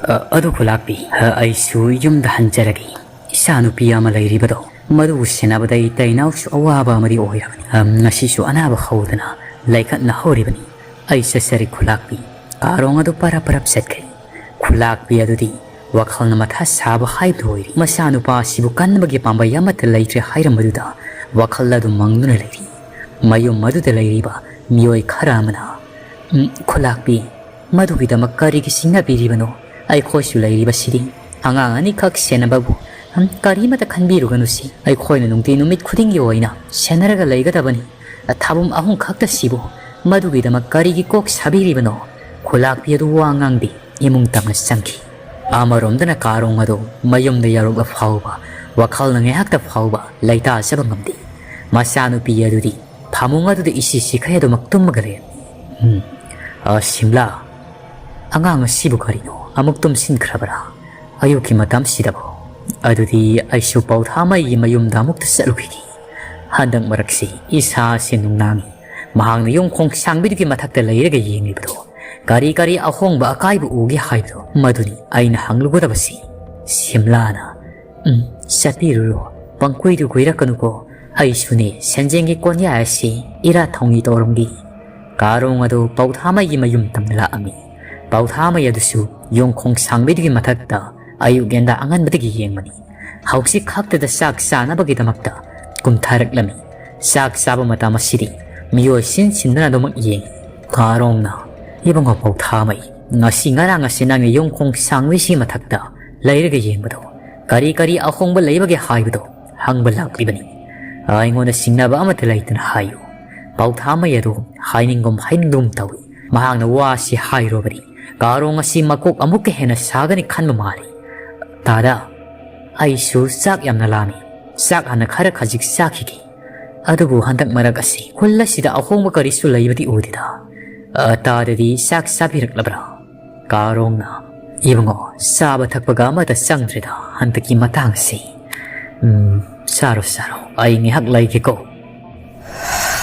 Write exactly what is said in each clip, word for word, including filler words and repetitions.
ꯑ, ꯑꯗꯨ ꯈꯨꯂꯥꯛꯄꯤ, ꯑ, ꯑꯩꯁꯨ ꯌꯨꯝꯗ ꯍꯟꯖꯔꯒꯦ꯫ ꯏꯆꯥꯅꯨꯄꯤ ꯑꯃ ꯂꯩꯔꯤꯕꯗꯣ, ꯃꯗꯨꯕꯨ ꯁꯦꯟꯅꯕꯗ ꯑꯩ ꯇꯩꯅꯥꯎꯁꯨ ꯑꯋꯥꯕ ꯑꯃꯗꯤ ꯑꯣꯏꯔꯕꯅꯤ꯫ ꯑ, ꯉꯁꯤꯁꯨ ꯑꯅꯥꯕ ꯍꯧꯗꯅ ꯂꯩꯈꯠꯅ ꯍꯧꯔꯤꯕꯅꯤ꯫ ꯑꯩ ꯆꯠꯆꯔꯦ ꯈꯨꯂꯥꯛꯄꯤ꯫ ꯀꯥꯔꯣꯡ ꯑꯗꯨ ꯄꯔꯞ ꯄꯔꯞ ꯆꯠꯈ꯭ꯔꯦ꯫ ꯈꯨꯂꯥꯛꯄꯤ ꯑꯗꯨꯗꯤ ꯋꯥꯈꯜꯅ ꯃꯊꯥ ꯁꯥꯕ ꯍꯥꯏꯕꯗꯨ ꯑꯣꯏꯔꯦ꯫ ꯃꯆꯥꯅꯨꯄꯥ ꯑꯁꯤꯕꯨ ꯀꯟꯕꯒꯤ ꯄꯥꯝꯕꯩ ꯑꯃꯠꯇ ꯂꯩꯇ꯭ꯔꯦ ꯍꯥꯏꯔꯝꯕꯗꯨꯗ ꯋꯥꯈꯜ ꯑꯗꯨ ꯃꯪꯗꯨꯅ ꯂꯩꯔꯤ꯫ ꯃꯌꯨꯝ ꯑꯗꯨꯗ ꯂꯩꯔꯤꯕ ꯃꯤꯑꯣꯏ ꯈꯔ ꯑꯃꯅ, "ꯎꯝ, ꯈꯨꯂꯥꯛꯄꯤ, ꯃꯗꯨꯒꯤꯗꯃꯛ ꯀꯔꯤꯒꯤ ꯆꯤꯡꯅꯕꯤꯔꯤꯕꯅꯣ? ꯑꯩꯈꯣꯏꯁꯨ ꯂꯩꯔꯤꯕꯁꯤꯗꯤ꯫ ꯑꯉꯥꯡ ꯑꯅꯤꯈꯛ ꯁꯦꯟꯅꯕꯕꯨ, ꯎꯝ, ꯀꯔꯤꯃꯠꯇ ꯈꯟꯕꯤꯔꯨꯒꯅꯨꯁꯤ꯫ ꯑꯩꯈꯣꯏꯅ ꯅꯨꯡꯇꯤ ꯅꯨꯃꯤꯠ ꯈꯨꯗꯤꯡꯒꯤ ꯑꯣꯏꯅ ꯁꯦꯟꯅꯔꯒ ꯂꯩꯒꯗꯕꯅꯤ꯫ ꯊꯥꯕꯨꯝ ꯑꯍꯨꯝ ꯈꯛꯇꯁꯤꯕꯨ ꯃꯗꯨꯒꯤꯗꯃꯛ ꯀꯔꯤꯒꯤ ꯀꯣꯛ ꯁꯥꯕꯤꯔꯤꯕꯅꯣ?" ꯈꯨꯂꯥꯛꯄꯤ ꯑꯗꯨ ꯋꯥ ꯉꯥꯡꯗꯦ, ꯏꯃꯨꯡ ꯇꯝꯅ ꯆꯪꯈꯤ꯫ ꯑꯃꯔꯣꯝꯗꯅ ꯀꯥꯔꯣꯡ ꯑꯗꯨ ꯃꯌꯨꯝꯗ ꯌꯧꯔꯛꯂ ꯐꯥꯎꯕ ꯋꯥꯈꯜꯅ ꯉꯥꯏꯍꯥꯛꯇ ꯐꯥꯎꯕ ꯂꯩꯇꯥꯖꯕ ꯉꯝꯗꯦ꯫ ꯃꯆꯥꯅꯨꯄꯤ ꯑꯗꯨꯗꯤ ꯐꯃꯨꯡ ꯑꯗꯨꯗ ꯏꯁꯤ ꯁꯤꯈꯩ ꯑꯗꯨꯃꯛ ꯇꯨꯝꯃꯒ ꯂꯩꯔꯝꯃꯤ꯫ ꯎꯝ, ꯑ, ꯁꯤꯝꯂꯥ, ꯑꯉꯥꯡ ꯑꯁꯤꯕꯨ ꯀꯔꯤꯅꯣ ꯑꯃꯨꯛ ꯇꯨꯝꯁꯤꯟꯈ꯭ꯔꯕ꯭ꯔꯥ? ꯑꯌꯨꯛꯀꯤ ꯃꯇꯝꯁꯤꯗꯕꯨ? ꯑꯗꯨꯗꯤ ꯑꯩꯁꯨ ꯄꯧꯊꯥꯃꯩꯒꯤ ꯃꯌꯨꯝꯗ ꯑꯃꯨꯛꯇ ꯆꯠꯂꯨꯈꯤꯒꯦ꯫ ꯍꯟꯗꯛ ꯃꯔꯛꯁꯤ ꯏꯁꯥꯁꯦ ꯅꯨꯡꯅꯥꯡꯉꯤ꯫ ꯃꯍꯥꯛꯅ ꯌꯨꯝ ꯈꯣꯡ ꯁꯥꯡꯕꯤꯗꯨꯒꯤ ꯃꯊꯛꯇ ꯂꯩꯔꯒ ꯌꯦꯡꯂꯤꯕꯗꯣ, ꯀꯔꯤ ꯀꯔꯤ ꯑꯍꯣꯡꯕ ꯑꯀꯥꯏꯕ ꯎꯒꯦ ꯍꯥꯏꯕꯗꯣ ꯃꯗꯨꯅꯤ ꯑꯩꯅ ꯍꯪꯂꯨꯒꯗꯕꯁꯤ꯫ ꯁꯤꯝꯂꯥꯅ, "ꯎꯝ, ꯆꯠꯄꯤꯔꯨꯔꯣ, ꯄꯪꯀꯨꯏꯗꯨ ꯀꯨꯏꯔꯛꯀꯅꯨꯀꯣ꯫ ꯑꯩꯁꯨꯅꯦ ꯁꯦꯟꯖꯦꯡꯒꯤ ꯀꯣꯟꯌꯥꯏ ꯑꯁꯤ ꯏꯔꯥ ꯊꯧꯉꯤ ꯇꯧꯔꯝꯒꯦ꯫" ꯀꯥꯔꯣꯡ ꯑꯗꯨ ꯄꯧꯊꯥꯃꯩꯒꯤ ꯃꯌꯨꯝ ꯇꯝꯅ ꯂꯥꯛꯑꯝꯃꯤ꯫ ꯄꯧꯊꯥꯃꯩ ꯑꯗꯨꯁꯨ ꯌꯣꯡꯈꯣꯡ ꯁꯥꯡꯕꯤꯗꯨꯒꯤ ꯃꯊꯛꯇ ꯑꯌꯨꯛ ꯌꯦꯟꯗꯥ ꯑꯉꯟꯕꯗꯒꯤ ꯌꯦꯡꯕꯅꯤ꯫ ꯍꯧꯖꯤꯛ ꯈꯛꯇꯗ ꯆꯥꯛ ꯆꯥꯅꯕꯒꯤꯗꯃꯛꯇ ꯀꯨꯝꯊꯔꯛꯂꯝꯃꯤ꯫ ꯆꯥꯛ ꯆꯥꯕ ꯃꯇꯝ ꯑꯁꯤꯗꯤ ꯃꯤꯑꯣꯏ ꯁꯤꯟ ꯁꯤꯟꯗꯨꯅ ꯑꯗꯨꯃꯛ ꯌꯦꯡꯉꯤ꯫ ꯀꯥꯔꯣꯡꯅ, "ꯏꯕꯨꯡꯉꯣ ꯄꯧꯊꯥꯃꯩ, ꯉꯁꯤ ꯉꯔꯥꯡ ꯑꯁꯤ ꯅꯪꯅ ꯌꯣꯡꯈꯣꯡ ꯁꯥꯡꯕꯤꯁꯤ ꯃꯊꯛꯇ ꯂꯩꯔꯒ ꯌꯦꯡꯕꯗꯣ, ꯀꯔꯤ ꯀꯔꯤ ꯑꯍꯣꯡꯕ ꯂꯩꯕꯒꯦ ꯍꯥꯏꯕꯗꯣ ꯍꯪꯕ ꯂꯥꯛꯂꯤꯕꯅꯤ꯫ ꯑꯩꯉꯣꯟꯗ ꯆꯤꯡꯅꯕ ꯑꯃꯠꯇ ꯂꯩꯇꯅ ꯍꯥꯏꯌꯨ꯫" ꯄꯧꯊꯥꯃꯩ ꯑꯗꯨ ꯍꯥꯏꯅꯤꯡꯒꯨꯝ ꯍꯥꯏꯅꯤꯡꯗꯒꯨꯝ ꯇꯧꯏ꯫ ꯃꯍꯥꯛꯅ ꯋꯥ ꯑꯁꯤ ꯍꯥꯏꯔꯨꯕꯗꯤ ꯀꯥꯔꯣꯡ ꯑꯁꯤ ꯃꯀꯣꯛ ꯑꯃꯨꯛꯀ ꯍꯦꯟꯅ ꯁꯥꯒꯅꯤ ꯈꯟꯕ ꯃꯥꯜꯂꯤ꯫ "ꯇꯥꯗ, ꯑꯩꯁꯨ ꯆꯥꯛ ꯌꯥꯝꯅ ꯂꯥꯝꯃꯤ꯫ ꯆꯥꯛ ꯍꯥꯟꯅ ꯈꯔ ꯈꯖꯤꯛ ꯆꯥꯈꯤꯒꯦ꯫ ꯑꯗꯨꯕꯨ ꯍꯟꯗꯛ ꯃꯔꯛ ꯑꯁꯤ ꯈꯨꯜ ꯑꯁꯤꯗ ꯑꯍꯣꯡꯕ ꯀꯔꯤꯁꯨ ꯂꯩꯕꯗꯤ ꯎꯗꯦꯗ꯫ ꯑ, ꯇꯥꯗꯗꯤ ꯆꯥꯛ ꯆꯥꯕꯤꯔꯛꯂꯕ꯭ꯔꯥ?" ꯀꯥꯔꯣꯡꯅ, "ꯏꯕꯨꯡꯉꯣ, ꯆꯥꯕ ꯊꯛꯄꯒ ꯑꯃꯠꯇ ꯆꯪꯗ꯭ꯔꯦꯗ ꯍꯟꯗꯛꯀꯤ ꯃꯇꯥꯡꯁꯤ꯫ ꯎꯝ, ꯆꯥꯔꯣ, ꯆꯥꯔꯣ, ꯑꯩ ꯉꯥꯏꯍꯥꯛ ꯂꯩꯒꯦꯀꯣ꯫"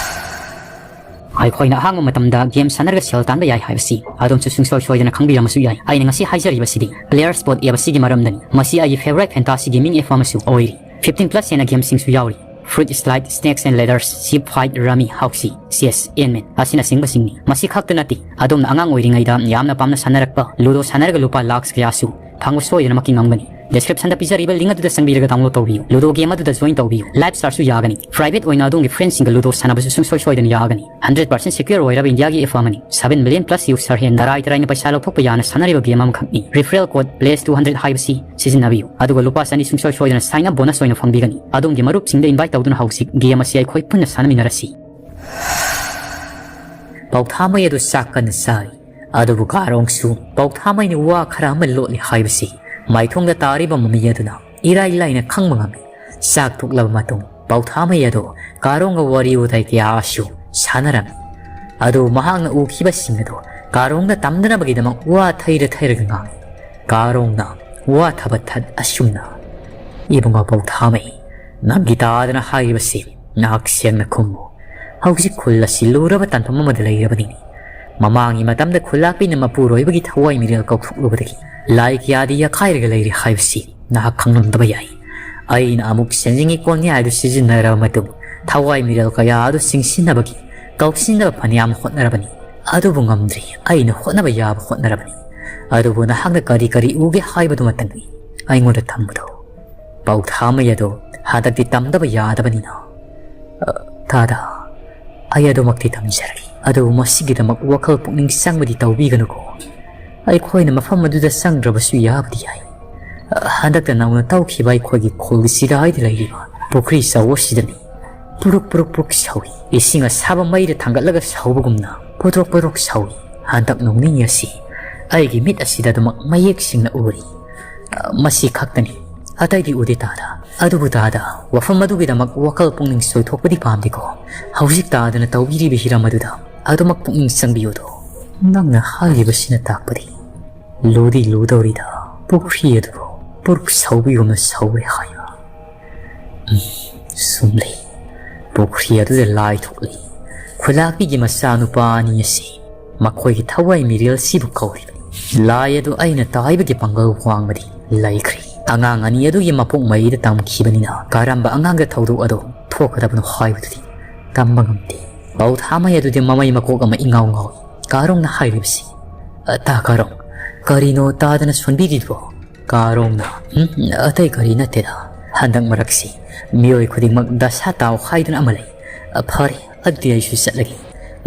ꯑꯩꯈꯣꯏꯅ ꯑꯍꯥꯡꯕ ꯃꯇꯝꯗ ꯒꯦꯝ ꯁꯥꯟꯅꯔꯒ ꯁꯦꯜ ꯇꯥꯟꯕ ꯌꯥꯏ ꯍꯥꯏꯕꯁꯤ ꯑꯗꯣꯝꯁꯨ ꯁꯨꯡꯁꯣꯏ ꯁꯣꯏꯗꯅ ꯈꯪꯕꯤꯔꯝꯕꯁꯨ ꯌꯥꯏ꯫ ꯑꯩꯅ ꯉꯁꯤ ꯍꯥꯏꯖꯔꯤꯕꯁꯤꯗꯤ Player Spot app ꯑꯁꯤꯒꯤ ꯃꯔꯝꯗꯅꯤ꯫ ꯃꯁꯤ ꯑꯩꯒꯤ favourite fantasy gaming app ꯑꯃꯁꯨ ꯑꯣꯏꯔꯤ꯫ Fifteen plus ꯍꯦꯟꯅ ꯒꯦꯝꯁꯤꯡꯁꯨ ꯌꯥꯎꯔꯤ꯫ Fruit Slide, Snakes and Ladders, Ship Fight, Rummy, House, Chess, Ant-Man ꯑꯁꯤꯅꯆꯤꯡꯕꯁꯤꯡꯅꯤ꯫ ꯃꯁꯤ ꯈꯛꯇ ꯅꯠꯇꯦ, ꯑꯗꯣꯝꯅ ꯑꯉꯥꯡ ꯑꯣꯏꯔꯤꯉꯩꯗ ꯌꯥꯝꯅ ꯄꯥꯝꯅ ꯁꯥꯟꯅꯔꯛꯄ Ludo ꯁꯥꯟꯅꯔꯒ ꯂꯨꯄꯥ ꯂꯥꯛꯁ ꯀꯌꯥꯁꯨ ꯐꯪꯕ ꯁꯣꯏꯗꯅꯃꯛꯀꯤ ꯉꯝꯒꯅꯤ꯫ Description ꯗ ꯄꯤꯖꯔꯤꯕ link ꯑꯗꯨꯗ ꯆꯪꯕꯤꯔꯒ download ꯇꯧꯕꯤꯌꯨ꯫ Ludo game ꯑꯗꯨꯗ join ꯇꯧꯕꯤꯌꯨ꯫ Live start ꯁꯨ ꯌꯥꯒꯅꯤ꯫ Private ꯑꯣꯏꯅ ꯑꯗꯣꯝꯒꯤ friend ꯁꯤꯡꯒ Ludo ꯁꯥꯟꯅꯕꯁꯨ ꯁꯨꯡꯁꯣꯏ ꯁꯣꯏꯗꯅ ꯌꯥꯒꯅꯤ꯫ Hundred percent secure ꯑꯣꯏꯔꯕ ꯏꯟꯗꯤꯌꯥꯒꯤ app ꯑꯃꯅꯤ꯫ Seven million plus user ꯍꯦꯟꯅ ꯇꯔꯥꯏ ꯇꯔꯥꯏꯅ ꯄꯩꯁꯥ ꯂꯧꯊꯣꯛꯄ ꯌꯥꯅ ꯁꯥꯟꯅꯔꯤꯕ ꯒꯦꯝ ꯑꯃꯈꯛꯅꯤ꯫ Referral code PLAYS two hundred ꯍꯥꯏꯕꯁꯤ ꯁꯤꯖꯤꯟꯅꯕꯤꯌꯨ, ꯑꯗꯨꯒ ꯂꯨꯄꯥ ꯆꯅꯤ ꯁꯨꯡꯁꯣꯏ ꯁꯣꯏꯗꯅ sign up bonus ꯑꯣꯏꯅ ꯐꯪꯕꯤꯒꯅꯤ꯫ ꯑꯗꯣꯝꯒꯤ ꯃꯔꯨꯞꯁꯤꯡꯗ invite ꯇꯧꯗꯨꯅ ꯍꯧꯖꯤꯛ ꯒꯦꯝ ꯑꯁꯤ ꯑꯩꯈꯣꯏ ꯄꯨꯟꯅ ꯁꯥꯟꯅꯃꯤꯟꯅꯔꯁꯤ꯫ ꯄꯥꯎꯊꯥꯃꯩ ꯑꯗꯨ ꯆꯥꯛ ꯀꯟꯅ ꯆꯥꯔꯤ꯫ ꯑꯗꯨꯕꯨ ꯀꯥꯔꯣꯡꯁꯨ ꯄꯥꯎꯊꯥꯃꯩꯅ ꯋꯥ ꯈꯔ ꯑꯃ ꯂꯣꯠꯂꯤ ꯍꯥꯏꯕꯁꯤ ꯃꯥꯏꯊꯣꯡꯗ ꯇꯥꯔꯤꯕ ꯃꯃꯤ ꯑꯗꯨꯅ ꯏꯔꯥꯏ ꯂꯥꯏꯅ ꯈꯪꯕ ꯉꯝꯃꯤ꯫ ꯆꯥꯛ ꯇꯣꯛꯂꯕ ꯃꯇꯨꯡ ꯄꯥꯎꯊꯥꯃꯩ ꯑꯗꯨ ꯀꯥꯔꯣꯡꯒ ꯋꯥꯔꯤ ꯋꯥꯇꯥꯏ ꯀꯌꯥꯁꯨ ꯁꯥꯟꯅꯔꯝꯃꯤ꯫ ꯑꯗꯨ ꯃꯍꯥꯛꯅ ꯎꯈꯤꯕꯁꯤꯡ ꯑꯗꯨ ꯀꯥꯔꯣꯡꯗ ꯇꯝꯗꯅꯕꯒꯤꯗꯃꯛ ꯋꯥ ꯊꯩꯔ ꯊꯩꯔꯒ ꯉꯥꯡꯉꯤ꯫ ꯀꯥꯔꯣꯡꯅ ꯋꯥ ꯊꯕꯠ ꯊꯠ ꯑꯁꯨꯝꯅ, "ꯏꯕꯨꯡꯉꯣ ꯄꯥꯎꯊꯥꯃꯩ, ꯅꯪꯒꯤ ꯇꯥꯗꯅ ꯍꯥꯏꯔꯤꯕꯁꯤ ꯅꯍꯥꯛ ꯁꯦꯡꯅ ꯈꯨꯝꯃꯨ꯫ ꯍꯧꯖꯤꯛ ꯈꯨꯜ ꯑꯁꯤ ꯂꯨꯔꯕ ꯇꯥꯟꯐꯝ ꯑꯃꯗ ꯂꯩꯔꯕꯅꯤꯅꯦ꯫ ꯃꯃꯥꯡꯒꯤ ꯃꯇꯝꯗ ꯈꯨꯜꯂꯥꯛꯄꯤꯅ ꯃꯄꯨꯔꯣꯏꯕꯒꯤ ꯊꯋꯥꯏ ꯃꯤꯔꯦꯜ ꯀꯧꯊꯣꯛꯂꯨꯕꯗꯒꯤ ꯂꯥꯏ ꯀꯌꯥꯗꯤ ꯌꯥꯈꯥꯏꯔꯒ ꯂꯩꯔꯦ ꯍꯥꯏꯕꯁꯤ ꯅꯍꯥꯛ ꯈꯪꯂꯝꯗꯕ ꯌꯥꯏ꯫ ꯑꯩꯅ ꯑꯃꯨꯛ ꯁꯦꯟꯖꯤꯡꯒꯤ ꯀꯣꯟꯌꯥꯏ ꯑꯗꯨ ꯁꯤꯖꯤꯟꯅꯔꯕ ꯃꯇꯨꯡ ꯊꯋꯥꯏ ꯃꯤꯔꯦꯜ ꯀꯌꯥ ꯑꯗꯨ ꯆꯤꯡꯁꯤꯟꯅꯕꯒꯤ ꯀꯧꯁꯤꯟꯅꯕ ꯐꯅꯌꯥꯝ ꯍꯣꯠꯅꯔꯕꯅꯤ꯫ ꯑꯗꯨꯕꯨ ꯉꯝꯗ꯭ꯔꯤ꯫ ꯑꯩꯅ ꯍꯣꯠꯅꯕ ꯌꯥꯕ ꯍꯣꯠꯅꯔꯕꯅꯤ꯫ ꯑꯗꯨꯕꯨ ꯅꯍꯥꯛꯅ ꯀꯔꯤ ꯀꯔꯤ ꯎꯒꯦ ꯍꯥꯏꯕꯗꯨꯃꯇꯪꯅꯤ ꯑꯩꯉꯣꯟꯗ ꯊꯝꯕꯗꯣ꯫ ꯄꯥꯎꯊꯥꯃꯩ ꯑꯗꯣ ꯍꯟꯗꯛꯇꯤ ꯇꯝꯗꯕ ꯌꯥꯗꯕꯅꯤꯅ꯫" "ꯑ, ꯇꯥꯗ, ꯑꯩ ꯑꯗꯨꯃꯛꯇꯤ ꯇꯝꯖꯔꯒꯦ꯫ ꯑꯗꯨꯕꯨ ꯃꯁꯤꯒꯤꯗꯃꯛ ꯋꯥꯈꯜ ꯄꯨꯛꯅꯤꯡ ꯆꯪꯕꯗꯤ ꯇꯧꯕꯤꯒꯅꯨꯀꯣ꯫ ꯑꯩꯈꯣꯏꯅ ꯃꯐꯝ ꯑꯗꯨꯗ ꯆꯪꯗ꯭ꯔꯕꯁꯨ ꯌꯥꯕꯗꯤ ꯌꯥꯏ꯫ ꯑ, ꯍꯟꯗꯛꯇ ꯅꯧꯅ ꯇꯧꯈꯤꯕ ꯑꯩꯈꯣꯏꯒꯤ ꯈꯨꯜꯒꯤ ꯆꯤꯔꯥꯏꯗ ꯂꯩꯔꯤꯕ ꯄꯨꯈ꯭ꯔꯤ ꯆꯧꯕꯁꯤꯗꯅꯤ꯫ ꯄꯨꯔꯨꯛ ꯄꯨꯔꯨꯛ ꯄꯨꯔꯨꯛ ꯁꯧꯏ꯫ ꯏꯁꯤꯡ ꯑꯁꯥꯕ ꯃꯩꯗ ꯊꯥꯡꯒꯠꯂꯒ ꯁꯧꯕꯒꯨꯝꯅ ꯄꯨꯗ꯭ꯔꯣꯛ ꯄꯨꯗ꯭ꯔꯣꯛ ꯁꯧꯏ꯫ ꯍꯟꯗꯛ ꯅꯣꯡ ꯅꯤꯅꯤ ꯑꯁꯤ ꯑꯩꯒꯤ ꯃꯤꯠ ꯑꯁꯤꯗ ꯑꯗꯨꯃꯛ ꯃꯌꯦꯛ ꯁꯦꯡꯅ ꯎꯔꯤ꯫ ꯑ, ꯃꯁꯤ ꯈꯛꯇꯅꯤ꯫ ꯑꯇꯩꯗꯤ ꯎꯗꯦ ꯇꯥꯗ꯫ ꯑꯗꯨꯕꯨ ꯇꯥꯗ, ꯋꯥꯐꯝ ꯑꯗꯨꯒꯤꯗꯃꯛ ꯋꯥꯈꯜ ꯄꯨꯛꯅꯤꯡ ꯆꯣꯏꯊꯣꯛꯄꯗꯤ ꯄꯥꯝꯗꯦꯀꯣ꯫ ꯍꯧꯖꯤꯛ ꯇꯥꯗꯅ ꯇꯧꯕꯤꯔꯤꯕ ꯍꯤꯔꯝ ꯑꯗꯨꯗ ꯑꯗꯨꯃꯛ ꯄꯨꯛꯅꯤꯡ ꯆꯪꯕꯤꯌꯨꯗꯣ꯫ ꯅꯪꯅ ꯍꯥꯏꯔꯤꯕꯁꯤꯅ ꯇꯥꯛꯄꯗꯤ ꯂꯨꯗꯤ ꯂꯨꯗꯧꯔꯤꯗ, ꯄꯨꯈ꯭ꯔꯤ ꯑꯗꯨꯕꯨ ꯄꯨꯔꯨꯛ ꯁꯧꯕꯤꯒꯨꯝꯅ ꯁꯧꯋꯦ ꯍꯥꯏꯕ꯫ ꯎꯝ, ꯁꯨꯝ ꯂꯩ꯫ ꯄꯨꯈ꯭ꯔꯤ ꯑꯗꯨꯗ ꯂꯥꯏ ꯊꯣꯛꯂꯤ꯫ ꯈꯨꯂꯥꯛꯄꯤꯒꯤ ꯃꯆꯥꯅꯨꯄꯥ ꯑꯅꯤ ꯑꯁꯤ ꯃꯈꯣꯏꯒꯤ ꯊꯋꯥꯏ ꯃꯤꯔꯦꯜꯁꯤꯕꯨ ꯀꯧꯔꯤꯕꯅꯤ꯫ ꯂꯥꯏ ꯑꯗꯨ ꯑꯩꯅ ꯇꯥꯏꯕꯒꯤ ꯄꯥꯡꯒꯜ ꯋꯥꯡꯃꯗꯤ ꯂꯩꯈ꯭ꯔꯦ꯫ ꯑꯉꯥꯡ ꯑꯅꯤ ꯑꯗꯨꯒꯤ ꯃꯄꯣꯛ ꯃꯔꯤꯗ ꯇꯝꯈꯤꯕꯅꯤꯅ ꯀꯔꯝꯕ ꯑꯉꯥꯡꯗ ꯊꯧꯗꯣꯛ ꯑꯗꯨ ꯊꯣꯛꯀꯗꯕꯅꯣ ꯍꯥꯏꯕꯗꯨꯗꯤ ꯇꯝꯕ ꯉꯝꯗꯦ꯫ ꯄꯥꯎ ꯊꯥꯃꯩ ꯑꯗꯨꯗꯤ ꯃꯃꯩ ꯃꯀꯣꯛ ꯑꯃ ꯏꯉꯥꯎ ꯉꯥꯎꯏ꯫ ꯀꯥꯔꯣꯡꯅ ꯍꯥꯏꯔꯤꯕꯁꯤ, "ꯑ, ꯇꯥ ꯀꯥꯔꯣꯡ, ꯀꯔꯤꯅꯣ ꯇꯥꯗꯅ ꯁꯣꯟꯕꯤꯔꯤꯗꯨꯕꯣ?" ꯀꯥꯔꯣꯡꯅ, "ꯎꯝ, ꯑꯇꯩ ꯀꯔꯤ ꯅꯠꯇꯦꯗ꯫ ꯍꯟꯗꯛ ꯃꯔꯛꯁꯤ ꯃꯤꯑꯣꯏ ꯈꯨꯗꯤꯡꯃꯛ ꯗꯁꯥ ꯇꯥꯎ ꯍꯥꯏꯗꯨꯅ ꯑꯃ ꯂꯩ꯫ ꯑ, ꯐꯔꯦ, ꯑꯗꯨꯗꯤ ꯑꯩꯁꯨ ꯆꯠꯂꯒꯦ꯫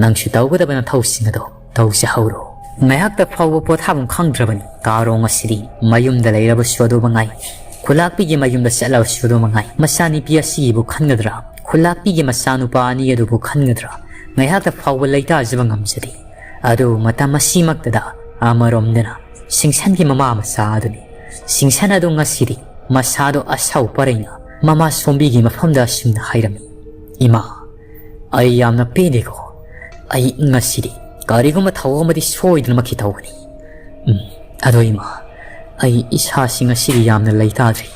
ꯅꯪꯁꯨ ꯇꯧꯒꯗꯕ ꯅꯊꯧꯁꯤꯡ ꯑꯗꯣ ꯇꯧꯖꯍꯧꯔꯣ꯫" ꯉꯥꯏꯍꯥꯛꯇ ꯐꯥꯎꯕ ꯄꯣꯊꯥꯐꯝ ꯈꯪꯗ꯭ꯔꯕꯅꯤ ꯀꯥꯔꯣꯡ ꯑꯁꯤꯗꯤ꯫ ꯃꯌꯨꯝꯗ ꯂꯩꯔꯕꯁꯨ ꯑꯗꯨ ꯃꯉꯥꯏ, ꯈꯨꯂꯥꯛꯄꯤꯒꯤ ꯃꯌꯨꯝꯗ ꯆꯠꯂꯕꯁꯨ ꯑꯗꯨ ꯃꯉꯥꯏ꯫ ꯃꯆꯥꯅꯨꯄꯤ ꯑꯁꯤꯒꯤꯕꯨ ꯈꯟꯒꯗ꯭ꯔꯥ, ꯈꯨꯂꯥꯛꯄꯤꯒꯤ ꯃꯆꯥꯅꯨꯄꯥ ꯑꯅꯤ ꯑꯗꯨꯕꯨ ꯈꯟꯒꯗ꯭ꯔꯥ, ꯉꯥꯏꯍꯥꯛꯇ ꯐꯥꯎꯕ ꯂꯩꯇꯥꯖꯕ ꯉꯝꯖꯗꯦ꯫ ꯑꯗꯨꯕꯨ ꯃꯇꯝ ꯑꯁꯤꯃꯛꯇꯗ ꯑꯃꯔꯣꯝꯗꯅ ꯁꯤꯡꯁꯟꯒꯤ ꯃꯃꯥ ꯃꯆꯥ ꯑꯗꯨꯅꯤ꯫ ꯁꯤꯡꯁꯟ ꯑꯗꯨ ꯉꯁꯤꯗꯤ ꯃꯁꯥꯗꯣ ꯑꯁꯥꯎ ꯄꯔꯩꯅ ꯃꯃꯥ ꯁꯣꯝꯕꯤꯒꯤ ꯃꯐꯝꯗ ꯑꯁꯨꯝꯅ ꯍꯥꯏꯔꯝꯃꯤ, "ꯏꯃꯥ, ꯑꯩ ꯌꯥꯝꯅ ꯄꯦꯟꯗꯦꯀꯣ꯫ ꯑꯩ ꯉꯁꯤꯗꯤ ꯀꯔꯤꯒꯨꯝꯕ ꯊꯧꯑꯣꯡ ꯑꯃꯗꯤ ꯁꯣꯏꯗꯅꯃꯛꯀꯤ ꯇꯧꯒꯅꯤ꯫ ꯎꯝ, ꯑꯗꯣ ꯏꯃꯥ, ꯑꯩ ꯏꯁꯥꯁꯤ ꯉꯁꯤꯗꯤ ꯌꯥꯝꯅ ꯂꯩꯇꯥꯗ꯭ꯔꯤ꯫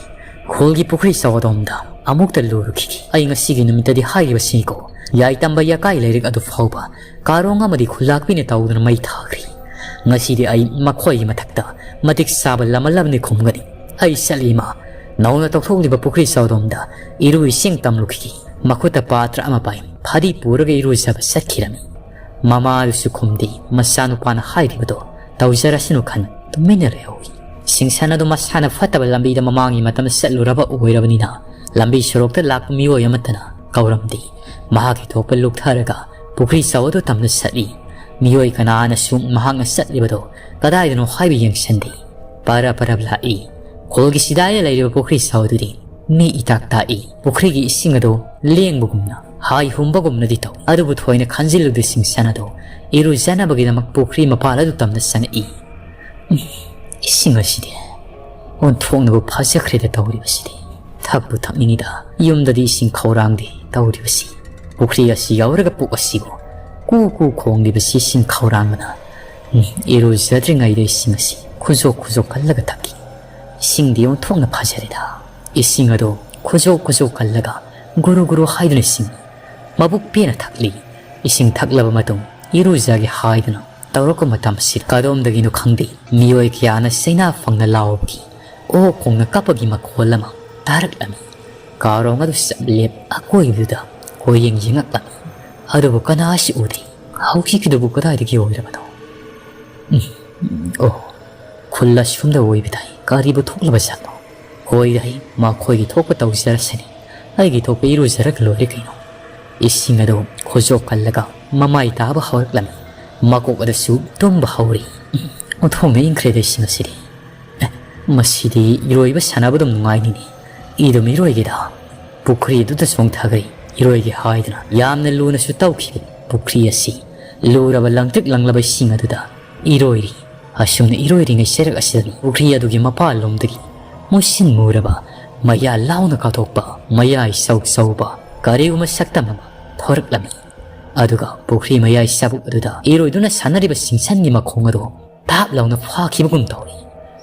ꯈꯨꯜꯒꯤ ꯄꯨꯈ꯭ꯔꯤ ꯆꯥꯎꯕꯗꯣꯝꯗ ꯑꯃꯨꯛꯇ ꯂꯨꯔꯨꯈꯤꯒꯦ꯫ ꯑꯩ ꯉꯁꯤꯒꯤ ꯅꯨꯃꯤꯠꯇꯗꯤ ꯍꯥꯏꯔꯤꯕꯁꯤꯅꯤꯀꯣ, ꯌꯥꯏꯇꯝꯕ ꯌꯥꯀꯥꯏ ꯂꯥꯏꯔꯤꯛ ꯑꯗꯨ ꯐꯥꯎꯕ ꯀꯥꯔꯣꯡ ꯑꯃꯗꯤ ꯈꯨꯜꯂꯥꯛꯄꯤꯅ ꯇꯧꯗꯨꯅ ꯃꯩ ꯊꯥꯈ꯭ꯔꯤ꯫ ꯉꯁꯤꯗꯤ ꯑꯩ ꯃꯈꯣꯏꯒꯤ ꯃꯊꯛꯇ ꯃꯇꯤꯛ ꯆꯥꯕ ꯂꯃꯜ ꯑꯃꯅꯤ ꯈꯨꯝꯒꯅꯤ꯫ ꯑꯩ ꯆꯠꯂꯤ ꯏꯃꯥ, ꯅꯧꯅ ꯇꯧꯊꯣꯛꯂꯤꯕ ꯄꯨꯈ꯭ꯔꯤ ꯆꯥꯎꯗꯣꯝꯗ ꯏꯔꯨ ꯏꯁꯤꯡ ꯇꯝꯂꯨꯈꯤꯒꯦ꯫" ꯃꯈꯨꯠꯇ ꯄꯥꯇ꯭ꯔ ꯑꯃ ꯄꯥꯏ, ꯐꯗꯤ ꯄꯨꯔꯒ ꯏꯔꯨꯖꯕ ꯆꯠꯈꯤꯔꯝꯃꯤ꯫ ꯃꯃꯥꯗꯨꯁꯨ ꯈꯨꯝꯗꯦ꯫ ꯃꯆꯥꯅꯨꯄꯥꯅ ꯍꯥꯏꯔꯤꯕꯗꯣ ꯇꯧꯖꯔꯁꯅꯨ ꯈꯟ ꯇꯨꯃꯤꯟꯅ ꯂꯩꯍꯧꯏ꯫ ꯁꯤꯡꯁꯟ ꯑꯗꯨ ꯃꯁꯥꯅ ꯐꯠꯇꯕ ꯂꯝꯕꯤꯗ ꯃꯃꯥꯡꯒꯤ ꯃꯇꯝꯗ ꯆꯠꯂꯨꯔꯕ ꯑꯣꯏꯔꯕꯅꯤꯅ ꯂꯝꯕꯤ ꯁꯣꯔꯣꯛꯇ ꯂꯥꯛꯄ ꯃꯤꯑꯣꯏ ꯑꯃꯠꯇꯅ ꯀꯧꯔꯝꯗꯦ꯫ ꯃꯍꯥꯛꯀꯤ ꯊꯣꯛꯄ ꯂꯨꯞꯊꯔꯒ ꯄꯨꯈ꯭ꯔꯤ ꯆꯥꯎ ꯑꯗꯨ ꯇꯝꯅ ꯆꯠꯂꯤ꯫ ꯃꯤꯑꯣꯏ ꯀꯅꯥꯅꯁꯨ ꯃꯍꯥꯛꯅ ꯆꯠꯂꯤꯕꯗꯣ ꯀꯗꯥꯏꯗꯅꯣ ꯍꯥꯏꯕ ꯌꯦꯡꯁꯤꯟꯗꯦ꯫ ꯄꯔꯞ ꯄꯔꯞ ꯂꯥꯛꯏ꯫ ꯈꯨꯜꯒꯤ ꯁꯤꯗꯥꯏꯗ ꯂꯩꯔꯤꯕ ꯄꯨꯈ꯭ꯔꯤ ꯆꯥꯎ ꯑꯗꯨꯗꯤ ꯃꯤ ꯏꯇꯥꯛ ꯇꯥꯛꯏ꯫ ꯄꯨꯈ꯭ꯔꯤꯒꯤ ꯏꯁꯤꯡ ꯑꯗꯨ ꯂꯦꯡꯕꯒꯨꯝꯅ, ꯍꯥꯏ ꯍꯨꯝꯕꯒꯨꯝꯅꯗꯤ ꯇꯧꯏ, ꯑꯗꯨꯕꯨ ꯊꯣꯏꯅ ꯈꯟꯖꯤꯜꯂꯨꯗꯦ꯫ ꯁꯤꯡꯁꯟ ꯑꯗꯨ ꯏꯔꯨꯖꯅꯕꯒꯤꯗꯃꯛ ꯄꯨꯈ꯭ꯔꯤ ꯃꯄꯥꯜ ꯑꯗꯨ ꯇꯝꯅ ꯆꯪꯉꯛꯏ꯫ "ꯎꯝ, ꯏꯁꯤꯡ ꯑꯁꯤꯗꯤ ꯑꯣꯟꯊꯣꯛꯅꯕꯨ ꯐꯖꯈ꯭ꯔꯦꯗ ꯇꯧꯔꯤꯕꯁꯤꯗꯤ꯫ ꯊꯛꯄꯨ ꯊꯛꯅꯤꯡꯉꯤꯗ, ꯌꯨꯝꯗꯗꯤ ꯏꯁꯤꯡ ꯈꯧꯔꯥꯡꯗꯦ ꯇꯧꯔꯤꯕꯁꯤ꯫ ꯄꯨꯈ꯭ꯔꯤ ꯑꯁꯤ ꯌꯧꯔꯒ ꯄꯨꯛ ꯑꯁꯤꯕꯨ ꯀꯨ ꯀꯨ ꯈꯣꯡꯂꯤꯕꯁꯤ ꯏꯁꯤꯡ ꯈꯧꯔꯥꯡꯕꯅ꯫ ꯎꯝ, ꯏꯔꯨꯖꯗ꯭ꯔꯤꯉꯩꯗ ꯏꯁꯤꯡ ꯑꯁꯤ ꯈꯨꯖꯣꯛ ꯈꯨꯖꯣꯛ ꯀꯜꯂꯒ ꯊꯛꯈꯤ꯫ ꯏꯁꯤꯡꯗꯤ ꯑꯣꯟꯊꯣꯛꯅ ꯐꯖꯔꯦꯗ꯫" ꯏꯁꯤꯡ ꯑꯗꯨ ꯈꯨꯖꯣꯛ ꯈꯨꯖꯣꯛ ꯀꯜꯂꯒ ꯒꯨꯔꯨ ꯒꯨꯔꯨ ꯍꯥꯏꯗꯨꯅ ꯏꯁꯤꯡ ꯃꯕꯨꯛ ꯄꯦꯟꯅ ꯊꯛꯂꯤ꯫ ꯏꯁꯤꯡ ꯊꯛꯂꯕ ꯃꯇꯨꯡ ꯏꯔꯨꯖꯒꯦ ꯍꯥꯏꯗꯨꯅ ꯇꯧꯔꯛꯄ ꯃꯇꯝꯁꯤꯗ ꯀꯗꯣꯝꯗꯒꯤꯅꯣ ꯈꯪꯗꯦ, ꯃꯤꯑꯣꯏ ꯀꯌꯥꯅ ꯆꯩꯅꯥ ꯐꯪꯅ ꯂꯥꯎꯕꯒꯤ, ꯑꯣꯛ ꯈꯣꯡꯅ ꯀꯞꯄꯒꯤ ꯃꯈꯣꯜ ꯑꯃ ꯇꯥꯔꯛꯂꯝꯃꯤ꯫ ꯀꯥꯔꯣꯡ ꯑꯗꯨ ꯆꯞ ꯂꯦꯞ ꯑꯀꯣꯏꯕꯗꯨꯗ ꯀꯣꯏꯌꯦꯡ ꯌꯦꯡꯉꯛꯂꯝꯃꯤ꯫ ꯑꯗꯨꯕꯨ ꯀꯅꯥꯁꯨ ꯎꯗꯦ꯫ ꯍꯧꯖꯤꯛꯀꯤꯗꯨꯕꯨ ꯀꯗꯥꯏꯗꯒꯤ ꯑꯣꯏꯔꯕꯅꯣ? ꯎꯝ, ꯑꯣ, ꯈꯨꯜ ꯑꯁꯣꯝꯗ ꯑꯣꯏꯕ ꯇꯥꯏ꯫ ꯀꯔꯤꯕꯨ ꯊꯣꯛꯂꯕ ꯖꯥꯠꯅꯣ? ꯍꯣꯏ, ꯑꯩ ꯃꯈꯣꯏꯒꯤ ꯊꯣꯛꯄ ꯇꯧꯖꯔꯁꯅꯤ꯫ ꯑꯩꯒꯤ ꯊꯣꯛꯄ ꯏꯔꯨꯖꯔꯒ ꯂꯣꯏꯔꯦ ꯀꯩꯅꯣ꯫ ꯏꯁꯤꯡ ꯑꯗꯨ ꯈꯨꯖꯣꯞ ꯀꯜꯂꯒ ꯃꯃꯥꯏ ꯇꯥꯕ ꯍꯧꯔꯛꯂꯝꯃꯤ꯫ ꯃꯀꯣꯛ ꯑꯗꯨꯁꯨ ꯇꯨꯝꯕ ꯍꯧꯔꯤ꯫ ꯎꯝ, ꯑꯣꯟꯊꯣꯛꯅ ꯏꯪꯈ꯭ꯔꯦꯗ ꯏꯁꯤꯡ ꯑꯁꯤꯗꯤ꯫ ꯑꯦ, ꯃꯁꯤꯗꯤ ꯏꯔꯣꯏꯕ ꯁꯥꯟꯅꯕ ꯑꯗꯨꯝ ꯅꯨꯡꯉꯥꯏꯅꯤꯅꯦ꯫ ꯏꯗꯨꯝ ꯏꯔꯣꯏꯒꯦꯗ꯫ ꯄꯨꯈ꯭ꯔꯤ ꯑꯗꯨꯗ ꯆꯣꯡꯊꯈ꯭ꯔꯦ꯫ ꯏꯔꯣꯏꯒꯦ ꯍꯥꯏꯗꯨꯅ ꯌꯥꯝꯅ ꯂꯨꯅꯁꯨ ꯇꯧꯈꯤꯕ ꯄꯨꯈ꯭ꯔꯤ ꯑꯁꯤ ꯂꯨꯔꯕ ꯂꯪꯇ꯭ꯔꯤꯛ ꯂꯪꯂꯕ ꯏꯁꯤꯡ ꯑꯗꯨꯗ ꯏꯔꯣꯏꯔꯤ꯫ ꯑꯁꯨꯝꯅ ꯏꯔꯣꯏꯔꯤꯉꯩ ꯆꯩꯔꯛ ꯑꯁꯤꯗꯅꯤ ꯄꯨꯈ꯭ꯔꯤ ꯑꯗꯨꯒꯤ ꯃꯄꯥꯟꯂꯣꯝꯗꯒꯤ ꯃꯨꯁꯤꯟ ꯃꯨꯔꯕ, ꯃꯌꯥ ꯂꯥꯎꯅ ꯀꯥꯊꯣꯛꯄ, ꯃꯌꯥꯏ ꯆꯧ ꯆꯧꯕ ꯀꯔꯤꯒꯨꯝꯕ ꯁꯛꯇꯝ ꯑꯃ ꯊꯣꯔꯛꯂꯝꯃꯤ꯫ ꯑꯗꯨꯒ ꯄꯨꯈ꯭ꯔꯤ ꯃꯌꯥꯏ ꯆꯥꯕꯨꯛ ꯑꯗꯨꯗ ꯏꯔꯣꯏꯗꯨꯅ ꯁꯥꯟꯅꯔꯤꯕ ꯁꯤꯡꯁꯟꯒꯤ ꯃꯈꯣꯡ ꯑꯗꯨ ꯊꯥꯞ ꯂꯥꯎꯅ ꯐꯥꯈꯤꯕꯒꯨꯝ ꯇꯧꯔꯤ꯫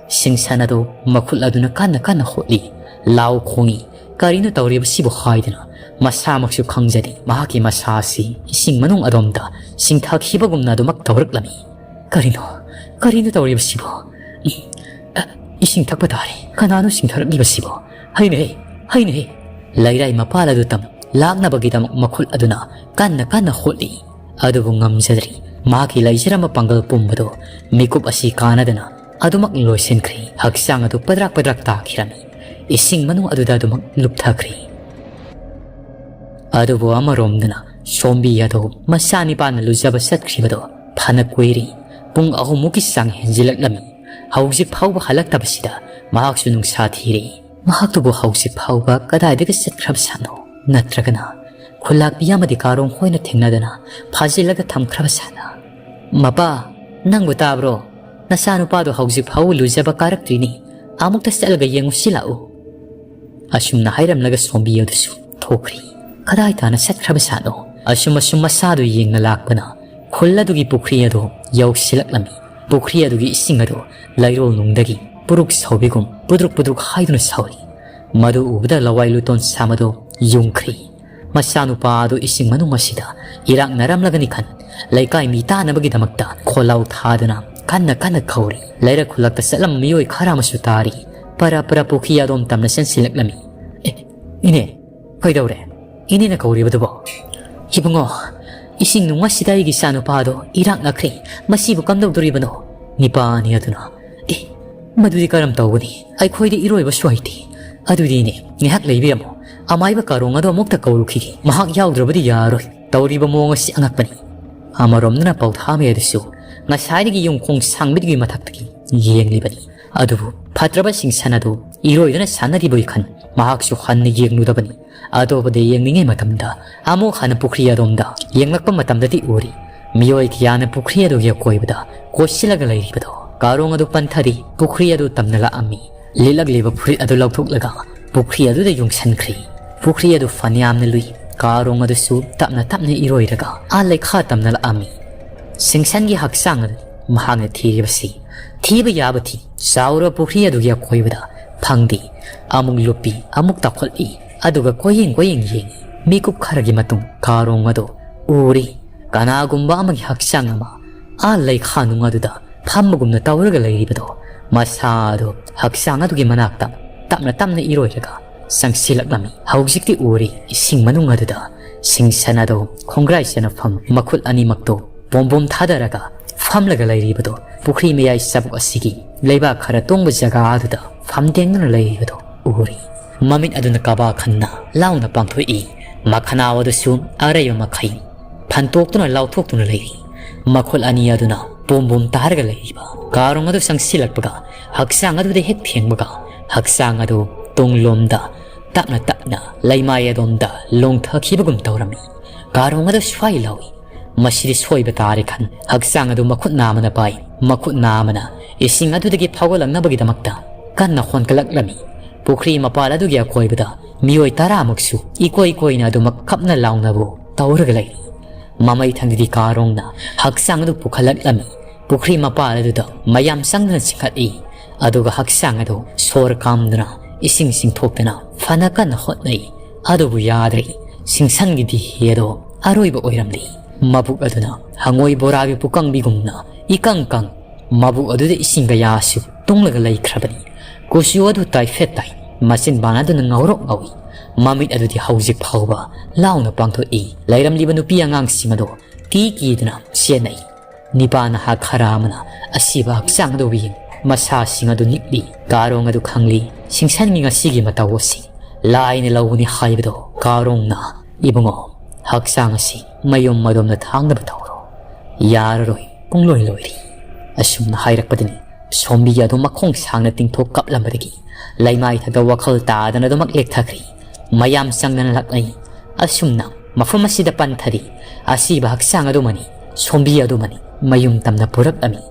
ꯁꯤꯡꯁꯟ ꯑꯗꯨ ꯃꯈꯨꯠ ꯑꯗꯨꯅ ꯀꯟꯅ ꯀꯟꯅ ꯍꯣꯠꯂꯤ, ꯂꯥꯎ ꯈꯣꯡꯏ, ꯀꯔꯤꯅꯣ ꯇꯧꯔꯤꯕꯁꯤꯕꯨ ꯍꯥꯏꯗꯨꯅ ꯃꯁꯥꯃꯛꯁꯨ ꯈꯪꯖꯗꯦ꯫ ꯃꯍꯥꯛꯀꯤ ꯃꯁꯥ ꯑꯁꯤ ꯏꯁꯤꯡ ꯃꯅꯨꯡ ꯑꯗꯣꯝꯗ ꯆꯤꯡꯊꯈꯤꯕꯒꯨꯝꯅ ꯑꯗꯨꯃꯛ ꯇꯧꯔꯛꯂꯝꯃꯤ꯫ ꯀꯔꯤꯅꯣ? ꯀꯔꯤꯅꯣ ꯇꯧꯔꯤꯕꯁꯤꯕꯣ? ꯎꯝ, ꯑ, ꯏꯁꯤꯡ ꯊꯛꯄ ꯇꯥꯔꯦ꯫ ꯀꯅꯥꯅꯣ ꯆꯤꯡꯊꯔꯛꯂꯤꯕꯁꯤꯕꯣ? ꯍꯩꯅꯦ, ꯍꯩꯅꯦ! ꯂꯩꯔꯥꯏ ꯃꯄꯥꯜ ꯑꯗꯨ ꯇꯝ ꯂꯥꯛꯅꯕꯒꯤꯗꯃꯛ ꯃꯈꯨꯠ ꯑꯗꯨꯅ ꯀꯟꯅ ꯀꯟꯅ ꯍꯣꯠꯂꯤ꯫ ꯑꯗꯨꯕꯨ ꯉꯝꯖꯗ꯭ꯔꯤ꯫ ꯃꯍꯥꯛꯀꯤ ꯂꯩꯖꯔꯝꯕ ꯄꯥꯡꯒꯜ ꯄꯨꯝꯕꯗꯨ ꯃꯤꯀꯨꯞ ꯑꯁꯤ ꯀꯥꯟꯅꯗꯅ ꯑꯗꯨꯃꯛ ꯂꯣꯏꯁꯤꯟꯈ꯭ꯔꯦ꯫ ꯍꯛꯆꯥꯡ ꯑꯗꯨ ꯄꯗ꯭ꯔꯥꯛ ꯄꯗ꯭ꯔꯥꯛ ꯇꯥꯈꯤꯔꯝꯃꯤ꯫ ꯏꯁꯤꯡ ꯃꯅꯨꯡ ꯑꯗꯨꯗ ꯑꯗꯨꯃꯛ ꯂꯨꯞꯊꯈ꯭ꯔꯦ꯫ ꯑꯗꯨꯕꯨ ꯑꯃꯔꯣꯝꯗꯅ ꯁꯣꯝꯕꯤ ꯑꯗꯨ ꯃꯆꯥꯅꯤꯄꯥꯅ ꯂꯨꯖꯕ ꯆꯠꯈ꯭ꯔꯤꯕꯗꯨ ꯐꯅ ꯀꯨꯏꯔꯦ꯫ ꯄꯨꯡ ꯑꯍꯨꯝꯃꯨꯛꯀꯤ ꯆꯥꯡ ꯍꯦꯟꯖꯤꯜꯂꯛꯂꯝꯃꯤ꯫ ꯍꯧꯖꯤꯛ ꯐꯥꯎꯕ ꯍꯜꯂꯛꯇꯕꯁꯤꯗ ꯃꯍꯥꯛꯁꯨ ꯅꯨꯡꯁꯥ ꯊꯤꯔꯦ꯫ ꯃꯍꯥꯛꯇꯨꯕꯨ ꯍꯧꯖꯤꯛ ꯐꯥꯎꯕ ꯀꯗꯥꯏꯗꯒꯤ ꯆꯠꯈ꯭ꯔꯕ ꯖꯥꯠꯅꯣ? ꯅꯠꯇ꯭ꯔꯒꯅ ꯈꯨꯜꯂꯥꯛꯄꯤ ꯑꯃꯗꯤ ꯀꯥꯔꯣꯡ ꯈꯣꯏꯅ ꯊꯦꯡꯅꯗꯅ ꯐꯥꯖꯤꯜꯂꯒ ꯊꯝꯈ꯭ꯔꯕ ꯖꯥꯠꯂ? "ꯃꯄꯥ, ꯅꯪꯕꯨ ꯇꯥꯕ꯭ꯔꯣ? ꯅꯆꯥꯅꯨꯄꯥꯗꯣ ꯍꯧꯖꯤꯛ ꯐꯥꯎꯕ ꯂꯨꯖꯕ ꯀꯥꯔꯛꯇ꯭ꯔꯤꯅꯤ꯫ ꯑꯃꯨꯛꯇ ꯆꯠꯂꯒ ꯌꯦꯡꯉꯨꯁꯤ ꯂꯥꯛꯎ꯫" ꯑꯁꯨꯝꯅ ꯍꯥꯏꯔꯝꯂꯒ ꯁꯣꯝꯕꯤ ꯑꯗꯨꯁꯨ ꯊꯣꯛꯈ꯭ꯔꯦ꯫ ꯀꯗꯥꯏ ꯇꯥꯅ ꯆꯠꯈ꯭ꯔꯕ ꯖꯥꯠꯅꯣ? ꯑꯁꯨꯝ ꯑꯁꯨꯝ ꯃꯁꯥꯗꯨ ꯌꯦꯡꯅ ꯂꯥꯛꯄꯅ ꯈꯨꯜ ꯑꯗꯨꯒꯤ ꯄꯨꯈ꯭ꯔꯤ ꯑꯗꯨ ꯌꯧꯁꯤꯜꯂꯛꯂꯝꯃꯤ꯫ ꯄꯨꯈ꯭ꯔꯤ ꯑꯗꯨꯒꯤ ꯏꯁꯤꯡ ꯑꯗꯨ ꯂꯩꯔꯣꯜ ꯅꯨꯡꯗꯒꯤ ꯄꯨꯔꯨꯛ ꯁꯧꯕꯤꯒꯨꯝ ꯄꯨꯗ꯭ꯔꯨꯛ ꯄꯨꯗ꯭ꯔꯨꯛ ꯍꯥꯏꯗꯨꯅ ꯁꯧꯔꯤ꯫ ꯃꯗꯨ ꯎꯕꯗ ꯂꯋꯥꯏ ꯂꯨꯇꯣꯟ ꯁꯥꯃꯗꯣ ꯌꯨꯡꯈ꯭ꯔꯦ꯫ ꯃꯆꯥꯅꯨꯄꯥ ꯑꯗꯨ ꯏꯁꯤꯡ ꯃꯅꯨꯡ ꯑꯁꯤꯗ ꯏꯔꯥꯛꯅꯔꯝꯂꯒꯅꯤ ꯈꯟ, ꯂꯩꯀꯥꯏ ꯃꯤ ꯇꯥꯅꯕꯒꯤꯗꯃꯛꯇ ꯈꯣꯜꯂꯥꯎ ꯊꯥꯗꯨꯅ ꯀꯟꯅ ꯀꯟꯅ ꯀꯧꯔꯤ꯫ ꯂꯩꯔꯛ ꯈꯨꯜꯂꯛꯇ ꯆꯠꯂꯝꯕ ꯃꯤꯑꯣꯏ ꯈꯔ ꯑꯃꯁꯨ ꯇꯥꯔꯤ꯫ ꯄꯔ ꯄꯔ ꯄꯨꯈ꯭ꯔꯤ ꯑꯗꯣꯝ ꯇꯝꯅ ꯆꯪꯁꯤꯜꯂꯛꯂꯝꯃꯤ꯫ "ꯑꯦ, ꯏꯅꯦ, ꯀꯩꯗꯧꯔꯦ? ꯏꯅꯦꯅ ꯀꯧꯔꯤꯕꯗꯨꯕꯣ?" "ꯏꯕꯨꯡꯉꯣ, ꯏꯁꯤꯡ ꯅꯨꯡ ꯑꯁꯤꯗ ꯑꯩꯒꯤ ꯏꯆꯥꯅꯨꯄꯥꯗꯣ ꯏꯔꯥꯛꯅꯈ꯭ꯔꯦ꯫ ꯃꯁꯤꯕꯨ ꯀꯝꯗꯧꯗꯣꯔꯤꯕꯅꯣ?" ꯅꯤꯄꯥ ꯑꯅꯤ ꯑꯗꯨꯅ, "ꯑꯦ, ꯃꯗꯨꯗꯤ ꯀꯔꯝ ꯇꯧꯒꯅꯤ? ꯑꯩꯈꯣꯏꯗꯤ ꯏꯔꯣꯏꯕꯁꯨ ꯍꯩꯇꯦ꯫ ꯑꯗꯨꯗꯤꯅꯦ, ꯉꯥꯏꯍꯥꯛ ꯂꯩꯕꯤꯔꯝꯃꯣ꯫ ꯑꯃꯥꯏꯕ ꯀꯥꯔꯣꯡ ꯑꯗꯣ ꯑꯃꯨꯛꯇ ꯀꯧꯔꯨꯈꯤꯒꯦ꯫ ꯃꯍꯥꯛ ꯌꯥꯎꯗ꯭ꯔꯕꯗꯤ ꯌꯥꯔꯣꯏ꯫ ꯇꯧꯔꯤꯕ ꯃꯑꯣꯡ ꯑꯁꯤ ꯑꯉꯛꯄꯅꯤ꯫" ꯑꯃꯔꯣꯝꯗꯅ ꯄꯧꯊꯥꯃꯩ ꯑꯗꯨꯁꯨ ꯉꯁꯥꯏꯗꯒꯤ ꯌꯨꯝꯈꯣꯡ ꯁꯥꯡꯕꯤꯗꯨꯒꯤ ꯃꯊꯛꯇꯒꯤ ꯌꯦꯡꯂꯤꯕꯅꯤ꯫ ꯑꯗꯨꯕꯨ ꯐꯠꯇ꯭ꯔꯕ ꯁꯤꯡꯁꯟ ꯑꯗꯨ ꯏꯔꯣꯏꯗꯨꯅ ꯁꯥꯟꯅꯔꯤꯕ ꯏꯈꯟ ꯃꯍꯥꯛꯁꯨ ꯍꯟꯅ ꯌꯦꯡꯂꯨꯗꯕꯅꯤ꯫ ꯑꯇꯣꯞꯄꯗ ꯌꯦꯡꯂꯤꯉꯩ ꯃꯇꯝꯗ ꯑꯃꯨꯛ ꯍꯟꯅ ꯄꯨꯈ꯭ꯔꯤ ꯑꯗꯣꯝꯗ ꯌꯦꯡꯂꯛꯄ ꯃꯇꯝꯗꯗꯤ ꯎꯔꯤ꯫ ꯃꯤꯑꯣꯏ ꯀꯌꯥꯅ ꯄꯨꯈ꯭ꯔꯤ ꯑꯗꯨꯒꯤ ꯑꯀꯣꯏꯕꯗ ꯀꯣꯏꯁꯤꯜꯂꯒ ꯂꯩꯔꯤꯕꯗꯣ꯫ ꯀꯥꯔꯣꯡ ꯑꯗꯨ ꯄꯟꯊꯔꯤ꯫ ꯄꯨꯈ꯭ꯔꯤ ꯑꯗꯨ ꯇꯝꯅ ꯂꯥꯛꯑꯝꯃꯤ꯫ ꯂꯤꯠꯂꯛꯂꯤꯕ ꯐꯨꯔꯤꯠ ꯑꯗꯨ ꯂꯧꯊꯣꯛꯂꯒ ꯄꯨꯈ꯭ꯔꯤ ꯑꯗꯨꯗ ꯌꯨꯡꯁꯟꯈ꯭ꯔꯤ꯫ ꯄꯨꯈ꯭ꯔꯤ ꯑꯗꯨ ꯐꯅꯌꯥꯝꯅ ꯂꯨꯏ꯫ ꯀꯥꯔꯣꯡ ꯑꯗꯨꯁꯨ ꯇꯞꯅ ꯇꯞꯅ ꯏꯔꯣꯏꯔꯒ ꯑꯥ ꯂꯩꯈꯥ ꯇꯝꯅ ꯂꯥꯛꯑꯝꯃꯤ꯫ ꯁꯤꯡꯁꯟꯒꯤ ꯍꯛꯆꯥꯡ ꯑꯗꯨ ꯃꯍꯥꯛꯅ ꯊꯤꯔꯤꯕꯁꯤ ꯊꯤꯕ ꯌꯥꯕ ꯊꯤ꯫ ꯆꯥꯎꯔꯕ ꯄꯨꯈ꯭ꯔꯤ ꯑꯗꯨꯒꯤ ꯑꯀꯣꯏꯕꯗ ꯐꯪꯗꯦ꯫ ꯑꯃꯨꯛ ꯂꯨꯞꯄꯤ, ꯑꯃꯨꯛ ꯇꯥꯎꯈꯠꯂꯤ, ꯑꯗꯨꯒ ꯀꯣꯏꯌꯦꯡ ꯀꯣꯏꯌꯦꯡ ꯌꯦꯡꯉꯤ꯫ ꯃꯤꯀꯨꯞ ꯈꯔꯒꯤ ꯃꯇꯨꯡ ꯀꯥꯔꯣꯡ ꯑꯗꯨ ꯎꯔꯤ꯫ ꯀꯅꯥꯒꯨꯝꯕ ꯑꯃꯒꯤ ꯍꯛꯆꯥꯡ ꯑꯃ ꯑꯥ ꯂꯩꯈꯥꯅꯨꯡ ꯑꯗꯨꯗ ꯐꯝꯕꯒꯨꯝꯅ ꯇꯧꯔꯒ ꯂꯩꯔꯤꯕꯗꯣ, ꯃꯁꯥ ꯑꯗꯨ ꯍꯛꯆꯥꯡ ꯑꯗꯨꯒꯤ ꯃꯅꯥꯛꯇ ꯇꯞꯅ ꯇꯞꯅ ꯏꯔꯣꯏꯔꯒ ꯆꯪꯁꯤꯜꯂꯛꯂꯝꯃꯤ꯫ ꯍꯧꯖꯤꯛꯇꯤ ꯎꯔꯤ, ꯏꯁꯤꯡ ꯃꯅꯨꯡ ꯑꯗꯨꯗ ꯁꯤꯡꯁꯟ ꯑꯗꯨ ꯈꯣꯡꯒ꯭ꯔꯥꯏ ꯆꯅꯐꯝ ꯃꯈꯨꯠ ꯑꯅꯤꯃꯛꯇꯨ ꯄꯣꯝꯕꯣꯝ ꯊꯥꯗꯔꯒ ꯐꯝꯂꯒ ꯂꯩꯔꯤꯕꯗꯣ, ꯄꯨꯈ꯭ꯔꯤ ꯃꯌꯥꯏ ꯆꯕꯨꯛ ꯑꯁꯤꯒꯤ ꯂꯩꯕꯥꯛ ꯈꯔ ꯇꯣꯡꯕ ꯖꯒꯥ ꯑꯗꯨꯗ ꯐꯝꯗꯦꯡꯗꯨꯅ ꯂꯩꯔꯤꯕꯗꯣ ꯎꯔꯤ꯫ ꯃꯃꯤꯠ ꯑꯗꯨꯅ ꯀꯕꯥ ꯈꯟꯅ ꯂꯥꯎꯅ ꯄꯥꯡꯊꯣꯛꯏ꯫ ꯃꯈꯅꯥꯎ ꯑꯗꯨꯁꯨ ꯑꯔꯩꯕ ꯃꯈꯩ ꯐꯟꯇꯣꯛꯇꯨꯅ ꯂꯥꯎꯊꯣꯛꯇꯨꯅ ꯂꯩꯔꯤ꯫ ꯃꯈꯨꯠ ꯑꯅꯤ ꯑꯗꯨꯅ ꯄꯣꯝꯕꯣꯝ ꯇꯥꯔꯒ ꯂꯩꯔꯤꯕ ꯀꯥꯔꯣꯡ ꯑꯗꯨ ꯆꯪꯁꯤꯜꯂꯛꯄꯒ, ꯍꯛꯆꯥꯡ ꯑꯗꯨꯗ ꯍꯦꯛ ꯊꯦꯡꯕꯒ, ꯍꯛꯆꯥꯡ ꯑꯗꯨ ꯇꯨꯡꯂꯣꯝꯗ ꯇꯞꯅ ꯇꯞꯅ ꯂꯩꯃꯥꯏ ꯑꯗꯣꯝꯗ ꯂꯣꯡꯊꯈꯤꯕꯒꯨꯝ ꯇꯧꯔꯝꯃꯤ꯫ ꯀꯥꯔꯣꯡ ꯑꯗꯨ ꯁ꯭ꯋꯥꯏ ꯂꯥꯎꯏ꯫ ꯃꯁꯤꯗꯤ ꯁꯣꯏꯕ ꯇꯥꯔꯦ ꯈꯟ, ꯍꯛꯆꯥꯡ ꯑꯗꯨ ꯃꯈꯨꯠ ꯅꯥꯝꯃꯅ ꯄꯥꯏ꯫ ꯃꯈꯨꯠ ꯅꯥꯝꯃꯅ ꯏꯁꯤꯡ ꯑꯗꯨꯗꯒꯤ ꯐꯥꯎꯒꯠꯂꯛꯅꯕꯒꯤꯗꯃꯛꯇ ꯀꯟꯅ ꯍꯣꯟꯀꯠꯂꯛꯂꯝꯃꯤ꯫ ꯄꯨꯈ꯭ꯔꯤ ꯃꯄꯥꯜ ꯑꯗꯨꯒꯤ ꯑꯀꯣꯏꯕꯗ ꯃꯤꯑꯣꯏ ꯇꯔꯥꯃꯨꯛꯁꯨ ꯏꯀꯣꯏ ꯀꯣꯏꯅ ꯑꯗꯨꯃꯛ ꯀꯞꯅ ꯂꯥꯎꯅꯕꯨ ꯇꯧꯔꯒ ꯂꯩꯔꯤ꯫ ꯃꯃꯩ ꯊꯪꯗꯗꯤ ꯀꯥꯔꯣꯡꯅ ꯍꯛꯆꯥꯡ ꯑꯗꯨ ꯄꯨꯈꯠꯂꯛꯂꯝꯃꯤ꯫ ꯄꯨꯈ꯭ꯔꯤ ꯃꯄꯥꯜ ꯑꯗꯨꯗ ꯃꯌꯥꯝ ꯆꯪꯗꯨꯅ ꯆꯤꯡꯈꯠꯂꯤ꯫ ꯑꯗꯨꯒ ꯍꯛꯆꯥꯡ ꯑꯗꯨ ꯁꯣꯔ ꯀꯥꯝꯗꯨꯅ ꯏꯁꯤꯡ ꯆꯤꯡꯊꯣꯛꯇꯅ ꯐꯅ ꯀꯟꯅ ꯍꯣꯠꯅꯩ꯫ ꯑꯗꯨꯕꯨ ꯌꯥꯗ꯭ꯔꯦ꯫ ꯁꯤꯡꯁꯟꯒꯤꯗꯤ ꯍꯦꯗꯣ ꯑꯔꯣꯏꯕ ꯑꯣꯏꯔꯝꯂꯤ꯫ ꯃꯕꯨꯛ ꯑꯗꯨꯅ ꯍꯉꯣꯏ ꯕꯣꯔꯥꯒꯤ ꯄꯨꯀꯪꯕꯤꯒꯨꯝꯅ ꯏꯀꯪ ꯀꯪ, ꯃꯕꯨꯛ ꯑꯗꯨꯗ ꯏꯁꯤꯡ ꯀꯌꯥꯁꯨ ꯇꯨꯡꯂꯒ ꯂꯩꯈ꯭ꯔꯕꯅꯤ꯫ ꯀꯨꯆꯨ ꯑꯗꯨ ꯇꯥꯏꯐꯦꯠ ꯇꯥꯏ, ꯃꯆꯤꯟꯕꯥꯟ ꯑꯗꯨꯅ ꯉꯧꯔꯣꯛ ꯉꯧꯏ꯫ ꯃꯃꯤꯠ ꯑꯗꯨꯗꯤ ꯍꯧꯖꯤꯛ ꯐꯥꯎꯕ ꯂꯥꯎꯅ ꯄꯥꯡꯊꯣꯛꯏ꯫ ꯂꯩꯔꯝꯂꯤꯕ ꯅꯨꯄꯤ ꯑꯉꯥꯡꯁꯤꯡ ꯑꯗꯣ ꯀꯤ ꯀꯤꯗꯨꯅ ꯆꯦꯟꯅꯩ꯫ ꯅꯤꯄꯥ ꯅꯍꯥ ꯈꯔ ꯑꯃꯅ ꯑꯁꯤꯕ ꯍꯛꯆꯥꯡ ꯑꯗꯨ ꯌꯦꯡ, ꯃꯁꯥꯁꯤꯡ ꯑꯗꯨ ꯅꯤꯛꯂꯤ꯫ ꯀꯥꯔꯣꯡ ꯑꯗꯨ ꯈꯪꯂꯤ, ꯁꯤꯡꯁꯟꯒꯤ ꯉꯁꯤꯒꯤ ꯃꯇꯧ ꯑꯁꯤ ꯂꯥꯏꯅ ꯂꯧꯕꯅꯤ ꯍꯥꯏꯕꯗꯣ ꯀꯥꯔꯣꯡꯅ꯫ "ꯏꯕꯨꯡꯉꯣ, ꯍꯛꯆꯥꯡ ꯑꯁꯤ ꯃꯌꯨꯝ ꯑꯗꯣꯝꯗ ꯊꯥꯡꯅꯕ ꯇꯧꯔꯣ꯫ ꯌꯥꯔꯔꯣꯏ, ꯄꯨꯡꯂꯣꯏ ꯂꯣꯏꯔꯦ"꯫ ꯑꯁꯨꯝꯅ ꯍꯥꯏꯔꯛꯄꯗꯅꯤ ꯁꯣꯝꯕꯤ ꯑꯗꯨ ꯃꯈꯣꯡ ꯁꯥꯡꯅ ꯇꯤꯡꯊꯣꯛ ꯀꯞꯂꯝꯕꯗꯒꯤ ꯂꯩꯃꯥꯏꯊꯛꯇ ꯋꯥꯈꯜ ꯇꯥꯗꯅ ꯑꯗꯨꯃꯛ ꯂꯦꯛꯊꯈ꯭ꯔꯦ꯫ ꯃꯌꯥꯝ ꯆꯪꯗꯅ ꯂꯥꯛꯅꯩ꯫ ꯑꯁꯨꯝꯅ ꯃꯐꯝ ꯑꯁꯤꯗ ꯄꯟꯊꯔꯤ꯫ ꯑꯁꯤꯕ ꯍꯛꯆꯥꯡ ꯑꯗꯨꯃꯅꯤ, ꯁꯣꯝꯕꯤ ꯑꯗꯨꯃꯅꯤ ꯃꯌꯨꯝ ꯇꯝꯅ ꯄꯨꯔꯛꯂꯝꯃꯤ꯫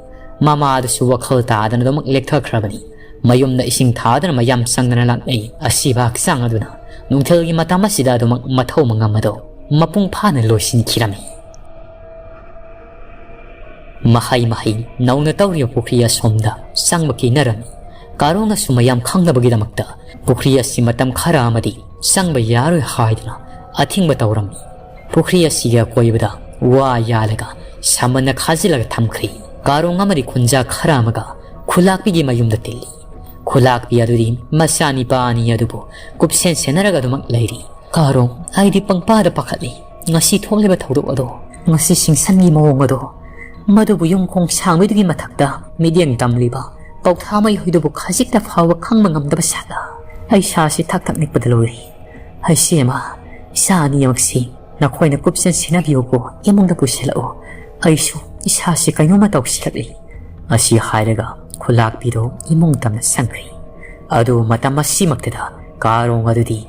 ꯃꯃꯥ ꯑꯗꯨꯁꯨ ꯋꯥꯈꯜ ꯇꯥꯗꯅ ꯑꯗꯨꯃꯛ ꯂꯦꯛꯊꯈ꯭ꯔꯕꯅꯤ꯫ ꯃꯌꯨꯝꯗ ꯏꯁꯤꯡ ꯊꯥꯗꯅ ꯃꯌꯥꯝ ꯆꯪꯗꯅ ꯂꯥꯛꯅꯩ꯫ ꯑꯁꯤꯕ ꯍꯛꯆꯥꯡ ꯑꯗꯨꯅ ꯅꯨꯡꯊꯤꯜꯒꯤ ꯃꯇꯝ ꯑꯁꯤꯗ ꯑꯗꯨꯃꯛ ꯃꯊꯧ ꯃꯉꯝ ꯑꯗꯨ ꯃꯄꯨꯡ ꯐꯥꯅ ꯂꯣꯏꯁꯤꯟꯈꯤꯔꯝꯃꯤ꯫ ꯃꯍꯩ ꯃꯍꯩ ꯅꯧꯅ ꯇꯧꯔꯤꯕ ꯄꯨꯈ꯭ꯔꯤ ꯑꯁꯣꯝꯗ ꯆꯪꯕ ꯀꯤꯅꯔꯝꯃꯤ꯫ ꯀꯥꯔꯣꯡꯅꯁꯨ ꯃꯌꯥꯝ ꯈꯪꯅꯕꯒꯤꯗꯃꯛꯇ ꯄꯨꯈ꯭ꯔꯤ ꯑꯁꯤ ꯃꯇꯝ ꯈꯔ ꯑꯃꯗꯤ ꯆꯪꯕ ꯌꯥꯔꯣꯏ ꯍꯥꯏꯗꯨꯅ ꯑꯊꯤꯡꯕ ꯇꯧꯔꯝꯃꯤ꯫ ꯄꯨꯈ꯭ꯔꯤ ꯑꯁꯤꯒꯤ ꯑꯀꯣꯏꯕꯗ ꯋꯥ ꯌꯥꯜꯂꯒ ꯁꯃꯟꯅ ꯈꯥꯖꯤꯜꯂꯒ ꯊꯝꯈ꯭ꯔꯦ꯫ ꯀꯥꯔꯣꯡ ꯑꯃꯗꯤ ꯈꯨꯟꯖꯥ ꯈꯔ ꯑꯃꯒ ꯈꯨꯂꯥꯛꯄꯤꯒꯤ ꯃꯌꯨꯝꯗ ꯇꯤꯜꯂꯤ꯫ ꯈꯨꯂꯥꯛꯄꯤ ꯑꯗꯨꯗꯤ ꯃꯆꯥꯅꯤꯄꯥ ꯑꯅꯤ ꯑꯗꯨꯕꯨ ꯀꯨꯞꯁꯦꯟ ꯁꯦꯟꯅꯔꯒ ꯑꯗꯨꯃꯛ ꯂꯩꯔꯤ꯫ "ꯀꯥꯔꯣꯡ, ꯑꯩꯗꯤ ꯄꯪꯄꯥꯗ ꯄꯥꯈꯠꯂꯤ꯫ ꯉꯁꯤ ꯊꯣꯛꯂꯤꯕ ꯊꯧꯗꯣꯛ ꯑꯗꯣ, ꯉꯁꯤ ꯁꯤꯡꯁꯟꯒꯤ ꯃꯑꯣꯡ ꯑꯗꯣ, ꯃꯗꯨꯕꯨ ꯌꯨꯝꯈꯣꯡ ꯁꯥꯡꯕꯤꯗꯨꯒꯤ ꯃꯊꯛꯇ ꯃꯤꯠꯌꯦꯡ ꯇꯝꯂꯤꯕ ꯄꯧꯊꯥ ꯃꯩꯍꯣꯏꯗꯨꯕꯨ ꯈꯖꯤꯛꯇ ꯐꯥꯎꯕ ꯈꯪꯕ ꯉꯝꯗꯕ ꯁꯥꯠꯂ꯫ ꯑꯩ ꯏꯁꯥꯁꯤ ꯊꯛ ꯊꯛ ꯅꯤꯛꯄꯗ ꯂꯣꯏꯔꯦ꯫ ꯍꯩꯁꯦꯝꯃ, ꯏꯆꯥ ꯑꯅꯤꯃꯛꯁꯤ ꯅꯈꯣꯏꯅ ꯀꯨꯞꯁꯦꯟ ꯁꯦꯟꯅꯕꯤꯌꯨꯀꯣ, ꯏꯃꯨꯡꯗ ꯄꯨꯁꯤꯜꯂꯛꯎ꯫ ꯑꯩꯁꯨ ꯏꯁꯥꯁꯤ ꯀꯩꯅꯣꯝꯃ ꯇꯧꯁꯤꯜꯂꯛꯂꯤ"꯫ ꯑꯁꯤ ꯍꯥꯏꯔꯒ ꯈꯨꯂꯥꯛꯄꯤꯗꯨ ꯏꯃꯨꯡ ꯇꯝꯅ ꯆꯪꯈ꯭ꯔꯦ꯫ ꯑꯗꯨ ꯃꯇꯝ ꯑꯁꯤꯃꯛꯇꯗ ꯀꯥꯔꯣꯡ ꯑꯗꯨꯗꯤ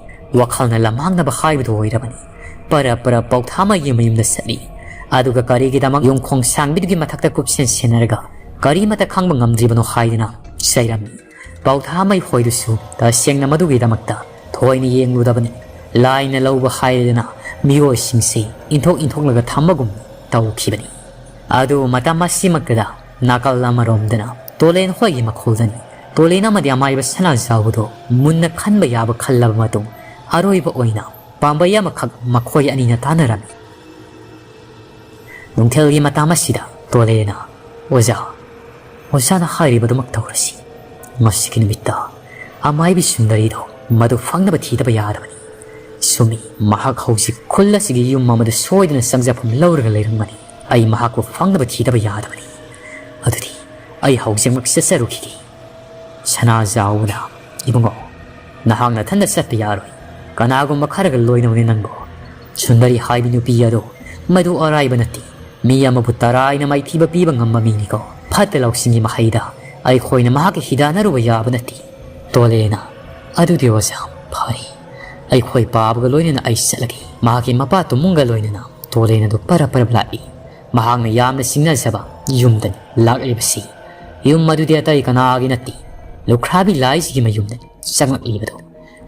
ꯋꯥꯈꯜꯅ ꯂꯝꯍꯥꯡꯅꯕ ꯍꯥꯏꯕꯗꯨ ꯑꯣꯏꯔꯕꯅꯤ꯫ ꯄꯔꯞ ꯄꯔꯞ ꯄꯧꯊꯥꯃꯩꯒꯤ ꯃꯌꯨꯝꯗ ꯆꯠꯂꯤ꯫ ꯑꯗꯨꯒ ꯀꯔꯤꯒꯤꯗꯃꯛ ꯌꯨꯝꯈꯣꯡ ꯁꯥꯡꯕꯤꯗꯨꯒꯤ ꯃꯊꯛꯇ ꯀꯨꯞꯁꯦꯟ ꯁꯦꯟꯅꯔꯒ ꯀꯔꯤꯃꯠꯇ ꯈꯪꯕ ꯉꯝꯗ꯭ꯔꯤꯕꯅꯣ ꯍꯥꯏꯗꯨꯅ ꯆꯩꯔꯝꯃꯤ꯫ ꯄꯧꯊꯥꯃꯩ ꯍꯣꯏꯗꯨꯁꯨ ꯇꯁꯦꯡꯅ ꯃꯗꯨꯒꯤꯗꯃꯛꯇ ꯊꯣꯏꯅ ꯌꯦꯡꯂꯨꯗꯕꯅꯤ꯫ ꯂꯥꯏꯅ ꯂꯧꯕ ꯍꯥꯏꯔꯗꯅ ꯃꯤꯑꯣꯏꯁꯤꯡꯁꯤ ꯏꯟꯊꯣꯛ ꯏꯟꯊꯣꯛꯂꯒ ꯊꯝꯕꯒꯨꯝ ꯇꯧꯈꯤꯕꯅꯤ꯫ ꯑꯗꯨ ꯃꯇꯝ ꯑꯁꯤꯃꯛꯇꯗ ꯅꯥꯀꯜ ꯑꯃꯔꯣꯝꯗꯅ ꯇꯣꯂꯦꯟ ꯍꯣꯏꯒꯤ ꯃꯈꯣꯜꯗꯅꯤ꯫ ꯇꯣꯂꯦꯟ ꯑꯃꯗꯤ ꯑꯃꯥꯏꯕ ꯁꯅꯥꯖꯥꯎꯕꯗꯨ ꯃꯨꯟꯅ ꯈꯟꯕ ꯌꯥꯕ ꯈꯜꯂꯕ ꯃꯇꯨꯡ ꯑꯔꯣꯏꯕ ꯑꯣꯏꯅ ꯄꯥꯝꯕꯩ ꯑꯃꯈꯛ ꯃꯈꯣꯏ ꯑꯅꯤꯅ ꯇꯥꯟꯅꯔꯝꯃꯤ꯫ ꯅꯨꯡꯊꯤꯜꯒꯤ ꯃꯇꯝ ꯑꯁꯤꯗ ꯇꯣꯂꯦꯅ, "ꯑꯣꯖꯥ, ꯑꯣꯖꯥꯅ ꯍꯥꯏꯔꯤꯕꯗꯨꯃꯛ ꯇꯧꯔꯁꯤ꯫ ꯉꯁꯤꯒꯤ ꯅꯨꯃꯤꯠꯇ ꯑꯃꯥꯏꯕꯤ ꯁꯨꯟꯗꯔꯤꯗꯣ ꯃꯗꯨ ꯐꯪꯅꯕ ꯊꯤꯗꯕ ꯌꯥꯗꯕꯅꯤ꯫ ꯆꯨꯝꯃꯤ, ꯃꯍꯥꯛ ꯍꯧꯖꯤꯛ ꯈꯨꯜ ꯑꯁꯤꯒꯤ ꯌꯨꯝ ꯑꯃꯗ ꯁꯣꯏꯗꯅ ꯆꯪꯖꯐꯝ ꯂꯧꯔꯒ ꯂꯩꯔꯝꯒꯅꯤ꯫ ꯑꯩ ꯃꯍꯥꯛꯄꯨ ꯐꯪꯅꯕ ꯊꯤꯗꯕ ꯌꯥꯗꯕꯅꯤ꯫ ꯑꯗꯨꯗꯤ ꯑꯩ ꯍꯧꯖꯤꯛꯃꯛ ꯆꯠꯆꯔꯨꯈꯤꯒꯦ꯫" ꯁꯅꯥꯖꯥꯎꯕꯅ, "ꯏꯕꯨꯡꯉꯣ, ꯅꯍꯥꯛ ꯅꯊꯟꯗ ꯆꯠꯄ ꯌꯥꯔꯣꯏ꯫ ꯀꯅꯥꯒꯨꯝꯕ ꯈꯔꯒ ꯂꯣꯏꯅꯧꯅꯦ ꯅꯪꯕꯨ꯫ ꯁꯨꯟꯗꯔꯤ ꯍꯥꯏꯕꯤ ꯅꯨꯄꯤ ꯑꯗꯣ ꯃꯗꯨ ꯑꯔꯥꯏꯕ ꯅꯠꯇꯦ꯫ ꯃꯤ ꯑꯃꯕꯨ ꯇꯔꯥꯏꯅ ꯃꯥꯏꯊꯤꯕ ꯄꯤꯕ ꯉꯝꯕ ꯃꯤꯅꯤꯀꯣ꯫ ꯐꯠꯇ ꯂꯧꯁꯤꯡꯒꯤ ꯃꯍꯩꯗ ꯑꯩꯈꯣꯏꯅ ꯃꯍꯥꯛꯀ ꯍꯤꯗꯥꯟꯅꯔꯨꯕ ꯌꯥꯕ ꯅꯠꯇꯦ꯫" ꯇꯣꯂꯦꯅ, "ꯑꯗꯨꯗꯤ ꯑꯣꯖꯥ, ꯐꯔꯦ꯫ ꯑꯩꯈꯣꯏ ꯄꯥꯕꯒ ꯂꯣꯏꯅꯅ ꯑꯩ ꯆꯠꯂꯒꯦ꯫" ꯃꯍꯥꯛꯀꯤ ꯃꯄꯥ ꯇꯨꯃꯨꯡꯒ ꯂꯣꯏꯅꯅ ꯇꯣꯂꯦꯟ ꯑꯗꯨ ꯄꯔꯞ ꯄꯔꯞ ꯂꯥꯛꯏ꯫ ꯃꯍꯥꯛꯅ ꯌꯥꯝꯅ ꯆꯤꯡꯅꯖꯕ ꯌꯨꯝꯗꯅꯤ ꯂꯥꯛꯂꯤꯕꯁꯤ꯫ ꯌꯨꯝ ꯑꯗꯨꯗꯤ ꯑꯇꯩ ꯀꯅꯥꯒꯤ ꯅꯠꯇꯦ, ꯂꯨꯈ꯭ꯔꯥꯕꯤ ꯂꯥꯏꯁꯤꯒꯤ ꯃꯌꯨꯝꯗꯅꯤ ꯆꯪꯂꯛꯂꯤꯕꯗꯨ꯫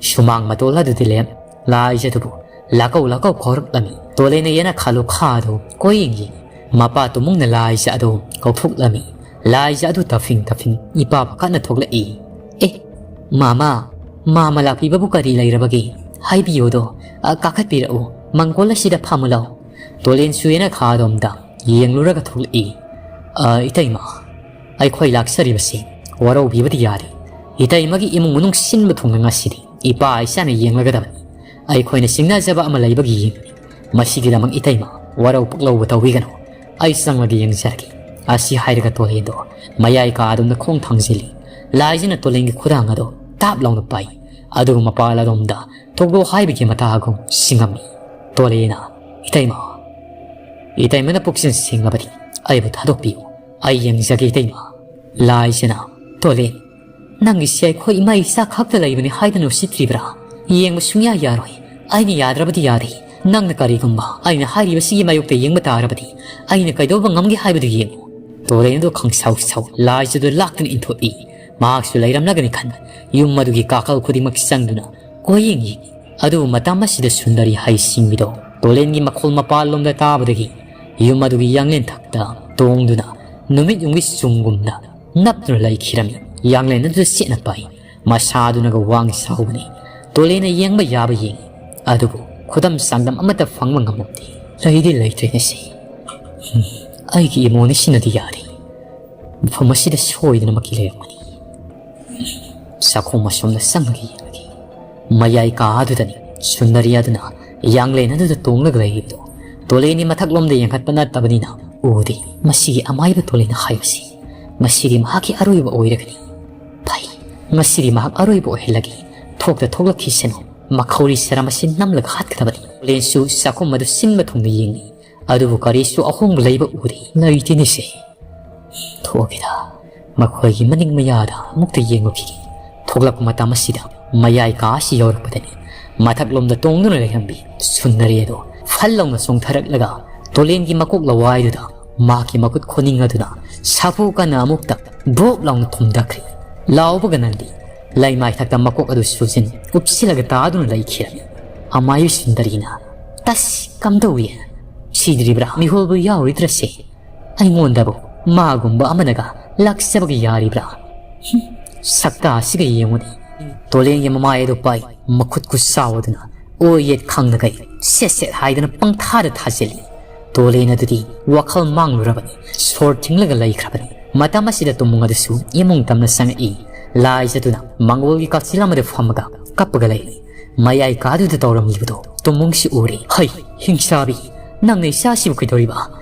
ꯁꯨꯃꯥꯡ ꯃꯇꯣꯜ ꯑꯗꯨꯗ ꯂꯦꯞ ꯂꯥꯏꯖ ꯑꯗꯨꯕꯨ ꯂꯥꯛꯀꯧ ꯂꯥꯛꯀꯧ ꯀꯧꯔꯛꯂꯝꯃꯤ꯫ ꯇꯣꯂꯦꯟꯅ ꯌꯦꯅꯈꯥ ꯂꯨꯈꯥ ꯑꯗꯨ ꯀꯣꯏꯌꯦꯡ ꯌꯦꯡꯉꯤ꯫ ꯃꯄꯥ ꯇꯨꯃꯨꯡꯅ ꯂꯥꯏꯖ ꯑꯗꯨ ꯀꯧꯊꯣꯛꯂꯝꯃꯤ꯫ ꯂꯥꯏꯖ ꯑꯗꯨ ꯇꯐꯤꯡ ꯇꯐꯤꯡ ꯏꯄꯥ ꯄꯥꯈꯠꯅ ꯊꯣꯛꯂꯛꯏ꯫ "ꯑꯦ, ꯃꯥꯃ, ꯃꯥꯃ ꯂꯥꯛꯄꯤꯕꯕꯨ ꯀꯔꯤ ꯂꯩꯔꯕꯒꯦ? ꯍꯥꯏꯕꯤꯌꯨꯗꯣ, ꯑ, ꯀꯥꯈꯠꯄꯤꯔꯛꯎ, ꯃꯪꯒꯣꯜ ꯑꯁꯤꯗ ꯐꯝꯃꯨ ꯂꯥꯎ꯫" ꯇꯣꯂꯦꯟ ꯁꯨꯌꯦꯅꯈꯥ ꯑꯗꯣꯝꯗ ꯌꯦꯡꯂꯨꯔꯒ ꯊꯣꯛꯂꯛꯏ꯫ "ꯑ, ꯏꯇꯩꯃ, ꯑꯩꯈꯣꯏ ꯂꯥꯛꯆꯔꯤꯕꯁꯤ ꯋꯥꯔꯧꯕꯤꯕꯗꯤ ꯌꯥꯗꯦ꯫ ꯏꯇꯩꯃꯒꯤ ꯏꯃꯨꯡ ꯃꯅꯨꯡ ꯁꯤꯟꯕ ꯊꯨꯡꯅ ꯉꯁꯤꯗꯤ ꯏꯄꯥ ꯏꯆꯥꯅ ꯌꯦꯡꯂꯒꯗꯕꯅꯤ꯫ ꯑꯩꯈꯣꯏꯅ ꯆꯤꯡꯅꯖꯕ ꯑꯃ ꯂꯩꯕꯒꯤ ꯌꯦꯡꯕꯅꯤ꯫ ꯃꯁꯤꯒꯤꯗꯃꯛ ꯏꯇꯩꯃ ꯋꯥꯔꯧ ꯄꯨꯛꯂꯧꯕ ꯇꯧꯕꯤꯒꯅꯨ꯫ ꯑꯩ ꯆꯪꯂꯒ ꯌꯦꯡꯖꯔꯒꯦ꯫" ꯑꯁꯤ ꯍꯥꯏꯔꯒ ꯇꯣꯂꯦꯟꯗꯣ ꯃꯌꯥꯏ ꯀꯥ ꯑꯗꯣꯝꯗ ꯈꯣꯡ ꯊꯥꯡꯖꯤꯜꯂꯤ꯫ ꯂꯥꯏꯖꯅ ꯇꯣꯂꯦꯟꯒꯤ ꯈꯨꯗꯥꯡ ꯑꯗꯣ ꯇꯥꯞ ꯂꯥꯎꯅ ꯄꯥꯏ꯫ ꯑꯗꯨꯒ ꯃꯄꯥꯜ ꯑꯗꯣꯝꯗ ꯊꯣꯛꯂꯣ ꯍꯥꯏꯕꯒꯤ ꯃꯇꯥꯒꯨꯝ ꯁꯤꯡꯉꯝꯃꯤ꯫ ꯇꯣꯂꯦꯟꯅ, "ꯏꯇꯩꯃ, ꯏꯇꯩꯃꯅ ꯄꯨꯛꯆꯦꯜ ꯁꯦꯡꯂꯕꯗꯤ ꯑꯩꯕꯨ ꯊꯥꯗꯣꯛꯄꯤꯌꯨ꯫ ꯑꯩ ꯌꯦꯡꯖꯒꯦ ꯏꯇꯩꯃ꯫" ꯂꯥꯏꯖꯅ, "ꯇꯣꯂꯦꯟ, ꯅꯪꯒꯤꯁꯦ ꯑꯩꯈꯣꯏ ꯏꯃꯥ ꯏꯆꯥ ꯈꯛꯇ ꯂꯩꯕꯅꯤ ꯍꯥꯏꯗꯅ ꯎꯁꯤꯠꯇ꯭ꯔꯤꯕ꯭ꯔꯥ? ꯌꯦꯡꯕ ꯁꯨꯡꯌꯥ ꯌꯥꯔꯣꯏ꯫ ꯑꯩꯅ ꯌꯥꯗ꯭ꯔꯕꯗꯤ ꯌꯥꯗꯦ꯫ ꯅꯪꯅ ꯀꯔꯤꯒꯨꯝꯕ ꯑꯩꯅ ꯍꯥꯏꯔꯤꯕꯁꯤꯒꯤ ꯃꯥꯌꯣꯛꯇ ꯌꯦꯡꯕ ꯇꯥꯔꯕꯗꯤ ꯑꯩꯅ ꯀꯩꯗꯧꯕ ꯉꯝꯒꯦ ꯍꯥꯏꯕꯗꯨ ꯌꯦꯡꯉꯨ꯫" ꯇꯣꯂꯦꯟ ꯑꯗꯨ ꯈꯪꯁꯥꯎ ꯁꯥꯎ ꯂꯥꯏꯖꯗꯨ ꯂꯥꯛꯇꯨꯅ ꯏꯟꯊꯣꯛꯏ꯫ ꯃꯍꯥꯛꯁꯨ ꯂꯩꯔꯝꯂꯒꯅꯤ ꯈꯟꯕ ꯌꯨꯝ ꯑꯗꯨꯒꯤ ꯀꯥꯀꯜ ꯈꯨꯗꯤꯡꯃꯛ ꯆꯪꯗꯨꯅ ꯀꯣꯏꯌꯦꯡ ꯌꯦꯡꯉꯤ꯫ ꯑꯗꯨꯕꯨ ꯃꯇꯝ ꯑꯁꯤꯗ ꯁꯨꯟꯗꯔꯤ ꯍꯥꯏ ꯁꯤꯡꯕꯤꯗꯣ ꯇꯣꯂꯦꯟꯒꯤ ꯃꯈꯣꯜ ꯃꯄꯥꯜꯂꯣꯝꯗ ꯇꯥꯕꯗꯒꯤ ꯌꯨꯝ ꯑꯗꯨꯒꯤ ꯌꯥꯡꯂꯦꯟ ꯊꯛꯇ ꯇꯣꯡꯗꯨꯅ ꯅꯨꯃꯤꯠ ꯌꯨꯡꯕꯤ ꯆꯨꯝꯒꯨꯝꯅ ꯅꯞꯇꯨꯅ ꯂꯩꯈꯤꯔꯝꯃꯤ꯫ ꯌꯥꯡꯂꯦꯟ ꯑꯗꯨ ꯆꯦꯠꯅ ꯄꯥꯏ꯫ ꯃꯁꯥꯗꯨꯅꯒ ꯋꯥꯡ ꯁꯥꯎꯕꯅꯤ꯫ ꯇꯣꯂꯦꯟꯅ ꯌꯦꯡꯕ ꯌꯥꯕ ꯌꯦꯡꯉꯤ꯫ ꯑꯗꯨꯕꯨ ꯈꯨꯗꯝ ꯆꯥꯡꯗꯝ ꯑꯃꯠꯇ ꯐꯪꯕ ꯉꯝꯂꯝꯗꯦ꯫ ꯂꯩꯗꯤ ꯂꯩꯇ꯭ꯔꯦꯅꯦ ꯁꯤ꯫ ꯍꯝ, ꯑꯩꯒꯤ ꯏꯃꯣꯅꯤꯁꯤꯅꯗꯤ ꯌꯥꯔꯦ꯫ ꯃꯐꯝ ꯑꯁꯤꯗ ꯁꯣꯏꯗꯅꯃꯛꯀꯤ ꯂꯩꯔꯝꯒꯅꯤ꯫ ꯆꯥꯛꯈꯨꯝ ꯑꯁꯣꯝꯗ ꯆꯪꯉꯒ ꯌꯦꯡꯂꯒꯦ꯫ ꯃꯌꯥꯏ ꯀꯥ ꯑꯗꯨꯗꯅꯤ ꯁꯨꯟꯗꯔꯤ ꯑꯗꯨꯅ ꯌꯥꯡꯂꯦꯟ ꯑꯗꯨꯗ ꯇꯣꯡꯂꯒ ꯂꯩꯔꯤꯕꯗꯨ꯫ ꯇꯣꯂꯦꯟꯒꯤ ꯃꯊꯛꯂꯣꯝꯗ ꯌꯦꯡꯈꯠꯄ ꯅꯠꯇꯕꯅꯤꯅ ꯎꯗꯦ꯫ ꯃꯁꯤꯒꯤ ꯑꯃꯥꯏꯕ ꯇꯣꯂꯦꯟ ꯍꯥꯏꯕꯁꯤ ꯉꯁꯤꯗꯤ ꯃꯍꯥꯛꯀꯤ ꯑꯔꯣꯏꯕ ꯑꯣꯏꯔꯒꯅꯤ꯫ ꯐꯩ, ꯉꯁꯤꯗꯤ ꯃꯍꯥꯛ ꯑꯔꯣꯏꯕ ꯑꯣꯏꯍꯜꯂꯒꯦ꯫ ꯊꯣꯛꯇ ꯊꯣꯛꯂꯛꯈꯤꯁꯅꯨ꯫ ꯃꯈꯧꯔꯤ ꯁꯔꯝ ꯑꯁꯤ ꯅꯝꯂꯒ ꯍꯥꯠꯀꯗꯕꯅꯤ꯫ ꯇꯣꯂꯦꯟꯁꯨ ꯆꯥꯛꯈꯨꯝ ꯑꯗꯨ ꯁꯤꯟꯕ ꯊꯨꯡꯅ ꯌꯦꯡꯂꯤ꯫ ꯑꯗꯨꯕꯨ ꯀꯔꯤꯁꯨ ꯑꯍꯣꯡꯕ ꯂꯩꯕ ꯎꯗꯦ꯫ ꯂꯩꯇꯦꯅꯦꯁꯦ꯫ ꯊꯣꯛꯑꯒꯦꯗ꯫ ꯃꯈꯣꯏꯒꯤ ꯃꯅꯤꯡ ꯃꯌꯥꯗ ꯑꯃꯨꯛꯇ ꯌꯦꯡꯂꯨꯈꯤꯒꯦ꯫ ꯊꯣꯛꯂꯛꯄ ꯃꯇꯝ ꯑꯁꯤꯗ ꯃꯌꯥꯏ ꯀꯥ ꯑꯁꯤ ꯌꯧꯔꯛꯄꯗꯅꯤ ꯃꯊꯛꯂꯣꯝꯗ ꯇꯣꯡꯗꯨꯅ ꯂꯩꯔꯝꯕꯤ ꯁꯨꯟꯗꯔꯤ ꯑꯗꯣ ꯐꯜ ꯂꯥꯎꯅ ꯆꯣꯡꯊꯔꯛꯂꯒ ꯇꯣꯂꯦꯟꯒꯤ ꯃꯀꯣꯛ ꯂꯋꯥꯏꯗꯨꯗ ꯃꯍꯥꯛꯀꯤ ꯃꯈꯨꯠ ꯈꯨꯅꯤꯡ ꯑꯗꯨꯅ ꯁꯥꯐꯨ ꯀꯟꯅ ꯑꯃꯨꯛꯇ ꯕꯣꯞ ꯂꯥꯎꯅ ꯊꯨꯝꯊꯈ꯭ꯔꯤ꯫ ꯂꯥꯎꯕꯒ ꯅꯪꯗꯤ ꯂꯩꯃꯥꯏꯊꯛꯇ ꯃꯀꯣꯛ ꯑꯗꯨ ꯁꯨꯖꯤꯟ ꯀꯨꯞꯁꯤꯜꯂꯒ ꯇꯥꯗꯨꯅ ꯂꯩꯈꯤꯔꯝꯃꯤ꯫ ꯑꯃꯥꯏꯕꯤ ꯁꯨꯟꯗꯔꯤꯅ, "ꯇꯁ, ꯀꯝꯗꯧꯏ? ꯁꯤꯗ꯭ꯔꯤꯕ꯭ꯔꯥ? ꯃꯤꯍꯣꯜꯕꯨ ꯌꯥꯎꯔꯤꯗ꯭ꯔꯁꯦ? ꯑꯩꯉꯣꯟꯗꯕꯨ ꯃꯥꯒꯨꯝꯕ ꯑꯃꯅꯒ ꯂꯥꯛꯆꯕꯒ ꯌꯥꯔꯤꯕ꯭ꯔꯥ? ꯍꯨꯝ, ꯁꯛꯇꯥ ꯑꯁꯤꯒ ꯌꯦꯡꯉꯨꯅꯦ!" ꯇꯣꯂꯦꯟꯒꯤ ꯃꯃꯥꯏ ꯑꯗꯨ ꯄꯥꯏ, ꯃꯈꯨꯠ ꯈꯨꯠꯁꯥꯎ ꯑꯗꯨꯅ ꯑꯣ ꯌꯦꯠ ꯈꯪꯅꯈꯩ ꯁꯦꯠ ꯁꯦꯠ ꯍꯥꯏꯗꯨꯅ ꯄꯪꯊꯥꯗ ꯊꯥꯖꯤꯜꯂꯤ꯫ ꯇꯣꯂꯦꯟ ꯑꯗꯨꯗꯤ ꯋꯥꯈꯜ ꯃꯥꯡꯂꯨꯔꯕꯅꯤ꯫ ꯁꯣꯔ ꯊꯤꯡꯂꯒ ꯂꯩꯈ꯭ꯔꯕꯅꯤ꯫ ꯃꯇꯝ ꯑꯁꯤꯗ ꯇꯨꯃꯨꯡ ꯑꯗꯨꯁꯨ ꯏꯃꯨꯡ ꯇꯝꯅ ꯆꯪꯉꯛꯏ꯫ ꯂꯥꯏꯖꯗꯨꯅ ꯃꯪꯒꯣꯜꯒꯤ ꯀꯥꯆꯤꯜ ꯑꯃꯗ ꯐꯝꯃꯒ ꯀꯞꯄꯒ ꯂꯩꯔꯤ꯫ ꯃꯌꯥꯏ ꯀꯥꯗꯨꯗ ꯇꯧꯔꯝꯂꯤꯕꯗꯣ ꯇꯨꯃꯨꯡꯁꯤ ꯎꯔꯦ꯫ "ꯍꯩ, ꯍꯤꯡꯆꯥꯕꯤ, ꯅꯪꯅ ꯏꯆꯥꯁꯤꯕꯨ ꯀꯩꯗꯧꯔꯤꯕ?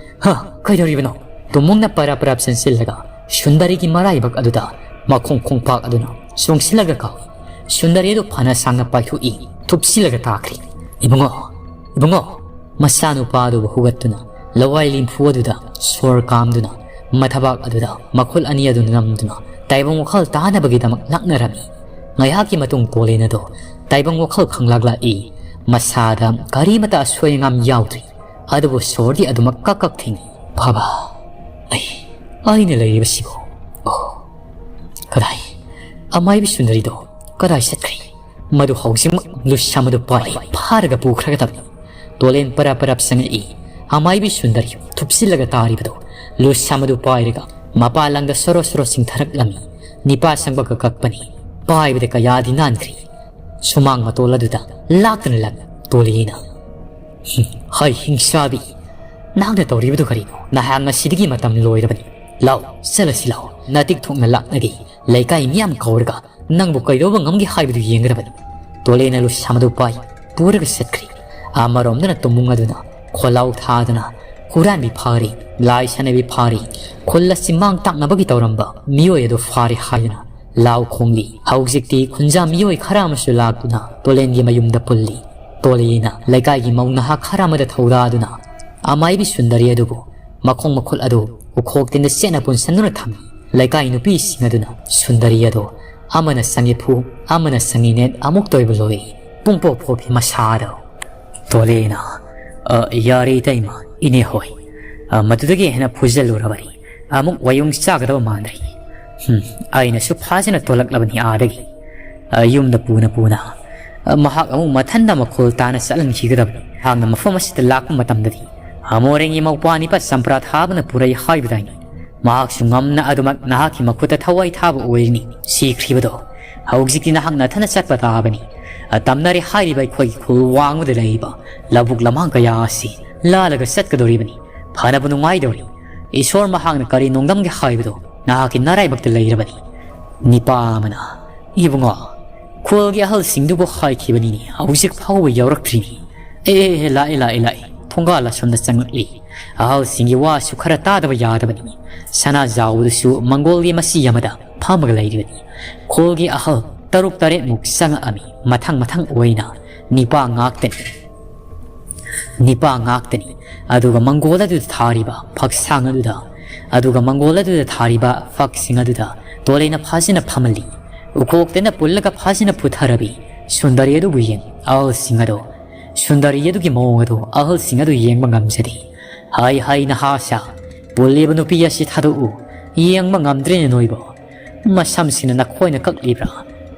ꯍꯥ, ꯀꯩꯗꯧꯔꯤꯕꯅꯣ?" ꯇꯨꯃꯨꯡꯅ ꯄꯔꯞ ꯄꯔꯞ ꯆꯪꯁꯤꯜꯂꯒ ꯁꯨꯟꯗꯔꯤꯒꯤ ꯃꯔꯥꯏꯕꯛ ꯑꯗꯨꯗ ꯃꯈꯣꯡ ꯈꯣꯡꯄꯥꯛ ꯑꯗꯨꯅ ꯆꯣꯡꯁꯤꯜꯂꯒ ꯀꯥꯎꯏ꯫ ꯁꯨꯟꯗꯔꯤ ꯑꯗꯨ ꯐꯅ ꯁꯥꯡꯅ ꯄꯥꯏꯊꯣꯛꯏ, ꯊꯨꯞꯁꯤꯜꯂꯒ ꯇꯥꯈ꯭ꯔꯦ꯫ "ꯏꯕꯨꯡꯉꯣ, ꯏꯕꯨꯡꯉꯣ!" ꯃꯆꯥꯅꯨꯄꯥ ꯑꯗꯨꯕꯨ ꯍꯧꯒꯠꯇꯨꯅ ꯂꯋꯥꯏ ꯂꯦꯝꯐꯨ ꯑꯗꯨꯗ ꯁꯣꯔ ꯀꯥꯝꯗꯨꯅ ꯃꯊꯕꯥꯛ ꯑꯗꯨꯗ ꯃꯈꯨꯠ ꯑꯅꯤ ꯑꯗꯨ ꯅꯝꯗꯨꯅ ꯇꯥꯏꯕꯪ ꯋꯥꯈꯜ ꯇꯥꯅꯕꯒꯤꯗꯃꯛ ꯂꯥꯛꯅꯔꯝꯃꯤ꯫ ꯉꯥꯏꯍꯥꯛꯀꯤ ꯃꯇꯨꯡ ꯇꯣꯂꯦꯟ ꯑꯗꯣ ꯇꯥꯏꯕꯪ ꯋꯥꯈꯜ ꯈꯪꯂꯥꯛ ꯂꯥꯛꯏ꯫ ꯃꯁꯥꯗ ꯀꯔꯤꯃꯇ ꯑꯁꯣꯏ ꯑꯉꯥꯝ ꯌꯥꯎꯗ꯭ꯔꯤ꯫ ꯑꯗꯨꯕꯨ ꯁꯣꯔꯗꯤ ꯑꯗꯨꯃꯛ ꯀꯛ ꯀꯛ ꯊꯤꯡꯏ꯫ "ꯕꯥꯕꯥ, ꯑꯩ, ꯑꯩꯅ ꯂꯩꯔꯤꯕꯁꯤꯕꯨ? ꯑꯣ, ꯀꯗꯥꯏ? ꯑꯃꯥꯏꯕꯤ ꯁꯨꯟꯗꯔꯤꯗꯣ ꯀꯗꯥꯏ ꯆꯠꯈ꯭ꯔꯦ? ꯃꯗꯨ ꯍꯧꯖꯤꯛꯃꯛ ꯂꯨꯁ ꯑꯃꯗꯨ ꯄꯥꯏ ꯐꯥꯔꯒ ꯄꯨꯈ꯭ꯔꯒꯗꯕꯅꯤ꯫" ꯇꯣꯂꯦꯟ ꯄꯔꯞ ꯄꯔꯞ ꯆꯪꯉꯛꯏ꯫ ꯑꯃꯥꯏꯕꯤ ꯁꯨꯟꯗꯔꯤ ꯊꯨꯞꯁꯤꯜꯂꯒ ꯇꯥꯔꯤꯕꯗꯨ ꯂꯨꯁ ꯑꯃꯗꯨ ꯄꯥꯏꯔꯒ ꯃꯄꯥ ꯂꯪꯗ ꯁꯣꯔꯣ ꯁꯣꯔꯣ ꯆꯤꯡꯊꯔꯛꯂꯝꯃꯤ꯫ ꯅꯤꯄꯥ ꯁꯪꯕꯒ ꯀꯛꯄꯅꯤ꯫ ꯄꯥꯏꯕꯗ ꯀꯌꯥꯗꯤ ꯅꯥꯟꯈ꯭ꯔꯤ꯫ ꯁꯨꯃꯥꯡ ꯃꯇꯣꯜ ꯑꯗꯨꯗ ꯂꯥꯛꯇꯨꯅ ꯂꯥꯛ ꯇꯣꯂꯦꯅ, "ꯍꯝ, ꯍꯩ ꯍꯤꯡꯁꯥꯕꯤ, ꯅꯍꯥꯛꯅ ꯇꯧꯔꯤꯕꯗꯨ ꯀꯔꯤꯅꯣ? ꯅꯍꯥꯛ ꯉꯁꯤꯗꯒꯤ ꯃꯇꯝ ꯂꯣꯏꯔꯕꯅꯤ꯫ ꯂꯥꯎ, ꯆꯠꯂꯁꯤ ꯂꯥꯎ, ꯅꯇꯤꯛ ꯊꯣꯛꯅ ꯂꯥꯛꯅꯒꯦ꯫ ꯂꯩꯀꯥꯏ ꯃꯤꯌꯥꯝ ꯀꯧꯔꯒ ꯅꯪꯕꯨ ꯀꯩꯗꯧꯕ ꯉꯝꯒꯦ ꯍꯥꯏꯕꯗꯨ ꯌꯦꯡꯒꯗꯕꯅꯤ"꯫ ꯇꯣꯂꯦꯅ ꯂꯨꯁꯝ ꯑꯗꯨ ꯄꯥꯏ ꯄꯨꯔꯒ ꯆꯠꯈ꯭ꯔꯦ꯫ ꯑꯃꯔꯣꯝꯗꯅ ꯇꯨꯃꯨꯡ ꯑꯗꯨꯅ ꯈꯣꯜꯂꯥꯎ ꯊꯥꯗꯨꯅ, "ꯍꯨꯔꯥꯟꯕꯤ ꯐꯥꯔꯦ, ꯂꯥꯏ ꯁꯥꯟꯅꯕꯤ ꯐꯥꯔꯦ, ꯈꯨꯜ ꯑꯁꯤ ꯃꯥꯡ ꯇꯥꯛꯅꯕꯒꯤ ꯇꯧꯔꯝꯕ ꯃꯤꯑꯣꯏ ꯑꯗꯨ ꯐꯥꯔꯦ" ꯍꯥꯏꯗꯨꯅ ꯂꯥꯎ ꯈꯣꯡꯂꯤ꯫ ꯍꯧꯖꯤꯛꯇꯤ ꯈꯨꯟꯖꯥ ꯃꯤꯑꯣꯏ ꯈꯔ ꯑꯃꯁꯨ ꯂꯥꯛꯇꯨꯅ ꯇꯣꯂꯦꯟꯒꯤ ꯃꯌꯨꯝꯗ ꯄꯨꯜꯂꯤ꯫ ꯇꯣꯂꯦꯅ ꯂꯩꯀꯥꯏꯒꯤ ꯃꯧ ꯅꯍꯥ ꯈꯔ ꯑꯃꯗ ꯊꯧꯗꯥꯗꯨꯅ ꯑꯃꯥꯏꯕꯤ ꯁꯨꯟꯗꯔꯤ ꯑꯗꯨꯕꯨ ꯃꯈꯣꯡ ꯃꯈꯨꯠ ꯑꯗꯨ ꯎꯈꯣꯛ ꯇꯤꯟꯗ ꯆꯦꯠꯅ ꯄꯨꯟꯁꯟꯗꯨꯅ ꯊꯝꯃꯤ꯫ ꯂꯩꯀꯥꯏ ꯅꯨꯄꯤꯁꯤꯡ ꯑꯗꯨꯅ ꯁꯨꯟꯗꯔꯤ ꯑꯗꯨ ꯑꯃꯅ ꯁꯪꯉꯤ ꯐꯨ, ꯑꯃꯅ ꯁꯪꯉꯤ ꯅꯦꯠ ꯑꯃꯨꯛ ꯇꯣꯏꯕ ꯂꯣꯏ꯫ ꯄꯨꯡꯄꯣꯞ ꯄꯣꯞꯄꯤ ꯃꯁꯥꯗꯣ꯫ ꯇꯣꯂꯦꯅ, "ꯑ, ꯌꯥꯔꯦ ꯏꯇꯩꯃ, ꯏꯅꯦ ꯍꯣꯏ꯫ ꯑ, ꯃꯗꯨꯗꯒꯤ ꯍꯦꯟꯅ ꯐꯨꯖꯜꯂꯨꯔꯕꯅꯤ꯫ ꯑꯃꯨꯛ ꯋꯥꯌꯨꯡ ꯆꯥꯒꯗꯕ ꯃꯥꯟꯗ꯭ꯔꯤ꯫ ꯍꯨꯝ, ꯑꯩꯅꯁꯨ ꯐꯥꯖꯅ ꯇꯣꯂꯛꯂꯕꯅꯤ ꯑꯥꯗꯒꯤ꯫ ꯑ, ꯌꯨꯝꯗ ꯄꯨꯅ ꯄꯨꯅ꯫ ꯑ, ꯃꯍꯥꯛ ꯑꯃꯨꯛ ꯃꯊꯟꯗ ꯃꯈꯣꯜ ꯇꯥꯅ ꯆꯠꯍꯟꯈꯤꯒꯗꯕꯅꯤ꯫ ꯃꯍꯥꯛꯅ ꯃꯐꯝ ꯑꯁꯤꯗ ꯂꯥꯛꯄ ꯃꯇꯝꯗꯗꯤ ꯑꯃꯣꯔꯦꯡꯒꯤ ꯃꯧꯄ꯭ꯋꯥ ꯅꯤꯄꯥ ꯆꯝꯄ꯭ꯔꯥ ꯊꯥꯕꯅ ꯄꯨꯔꯛꯏ ꯍꯥꯏꯕꯗꯥꯏꯅꯦ꯫ ꯃꯍꯥꯛꯁꯨ ꯉꯝꯅ ꯑꯗꯨꯃꯛ ꯅꯍꯥꯛꯀꯤ ꯃꯈꯨꯠꯇ ꯊꯋꯥꯏ ꯊꯥꯕ ꯑꯣꯏꯔꯅꯤ꯫ ꯁꯤꯈ꯭ꯔꯤꯕꯗꯣ ꯍꯧꯖꯤꯛꯇꯤ ꯅꯍꯥꯛ ꯅꯊꯟꯅ ꯆꯠꯄ ꯇꯥꯕꯅꯤ꯫ ꯑ, ꯇꯝꯅꯔꯦ ꯍꯥꯏꯔꯤꯕ ꯑꯩꯈꯣꯏꯒꯤ ꯈꯨꯜ ꯋꯥꯡꯃꯗ ꯂꯩꯔꯤꯕ ꯂꯧꯕꯨꯛ ꯂꯝꯍꯥꯡ ꯀꯌꯥ ꯑꯁꯤ ꯂꯥꯜꯂꯒ ꯆꯠꯀꯗꯧꯔꯤꯕꯅꯤ꯫ ꯐꯅꯕ ꯅꯨꯡꯉꯥꯏꯗꯧꯔꯤ꯫ ꯏꯁꯣꯔ ꯃꯍꯥꯛꯅ ꯀꯔꯤ ꯅꯣꯡꯗꯝꯒꯦ ꯍꯥꯏꯕꯗꯣ ꯅꯍꯥꯛꯀꯤ ꯅꯔꯥꯏꯕꯛꯇ ꯂꯩꯔꯕꯅꯤ꯫ ꯅꯤꯄꯥ ꯑꯃꯅ, "ꯏꯕꯨꯡꯉꯣ, ꯈꯨꯜꯒꯤ ꯑꯍꯜꯁꯤꯡꯗꯨꯕꯨ ꯍꯥꯏꯈꯤꯕꯅꯤꯅꯦ, ꯍꯧꯖꯤꯛ ꯐꯥꯎꯕ ꯌꯧꯔꯛꯇ꯭ꯔꯤꯅꯤ"꯫ "ꯑꯦ, ꯑꯦ, ꯑꯦ, ꯂꯥꯛꯑꯦ, ꯂꯥꯛꯑꯦ, ꯂꯥꯛꯑꯦ꯫ ꯊꯣꯡꯒꯥꯜ ꯑꯁꯣꯝꯗ ꯆꯪꯂꯛꯂꯤ꯫ ꯑꯍꯜꯁꯤꯡꯒꯤ ꯋꯥꯁꯨ ꯈꯔ ꯇꯥꯗꯕ ꯌꯥꯗꯕꯅꯤ꯫ ꯁꯅꯥꯖꯥꯎꯕꯗꯨꯁꯨ ꯃꯪꯒꯣꯜꯒꯤ ꯃꯆꯤ ꯑꯃꯗ ꯐꯝꯃꯒ ꯂꯩꯔꯤꯕꯅꯤ꯫ ꯈꯨꯜꯒꯤ ꯑꯍꯜ ꯇꯔꯨꯛ ꯇꯔꯦꯠꯃꯨꯛ ꯆꯪꯉꯛꯑꯝꯃꯤ꯫ ꯃꯊꯪ ꯃꯊꯪ ꯑꯣꯏꯅ ꯅꯤꯄꯥ ꯉꯥꯛꯇꯅꯤ꯫ ꯅꯤꯄꯥ ꯉꯥꯛꯇꯅꯤ꯫ ꯑꯗꯨꯒ ꯃꯪꯒꯣꯜ ꯑꯗꯨꯗ ꯊꯥꯔꯤꯕ ꯐꯛꯁꯥꯡ ꯑꯗꯨꯗ, ꯑꯗꯨꯒ ꯃꯪꯒꯣꯜ ꯑꯗꯨꯗ ꯊꯥꯔꯤꯕ ꯐꯛꯁꯤꯡ ꯑꯗꯨꯗ ꯇꯣꯂꯩꯅ ꯐꯥꯖꯅ ꯐꯝꯍꯜꯂꯤ꯫ ꯎꯈꯣꯛꯇꯅ ꯄꯨꯜꯂꯒ ꯐꯥꯖꯅ ꯄꯨꯊꯔꯕꯤ ꯁꯨꯟꯗꯔꯤ ꯑꯗꯨꯕꯨ ꯌꯦꯡ ꯑꯍꯜꯁꯤꯡ ꯑꯗꯣ, ꯁꯨꯟꯗꯔꯤ ꯑꯗꯨꯒꯤ ꯃꯑꯣꯡ ꯑꯗꯨ ꯑꯍꯜꯁꯤꯡ ꯑꯗꯨ ꯌꯦꯡꯕ ꯉꯝꯖꯗꯦ꯫ "ꯍꯥꯏ, ꯍꯥꯏ, ꯅꯍꯥꯁꯥ, ꯄꯨꯜꯂꯤꯕ ꯅꯨꯄꯤ ꯑꯁꯤ ꯊꯥꯗꯣꯛꯎ꯫ ꯌꯦꯡꯕ ꯉꯝꯗ꯭ꯔꯦꯅꯦ ꯅꯣꯏꯕꯨ꯫ ꯃꯁꯝꯁꯤꯅ ꯅꯈꯣꯏꯅ ꯀꯛꯂꯤꯕ꯭ꯔꯥ?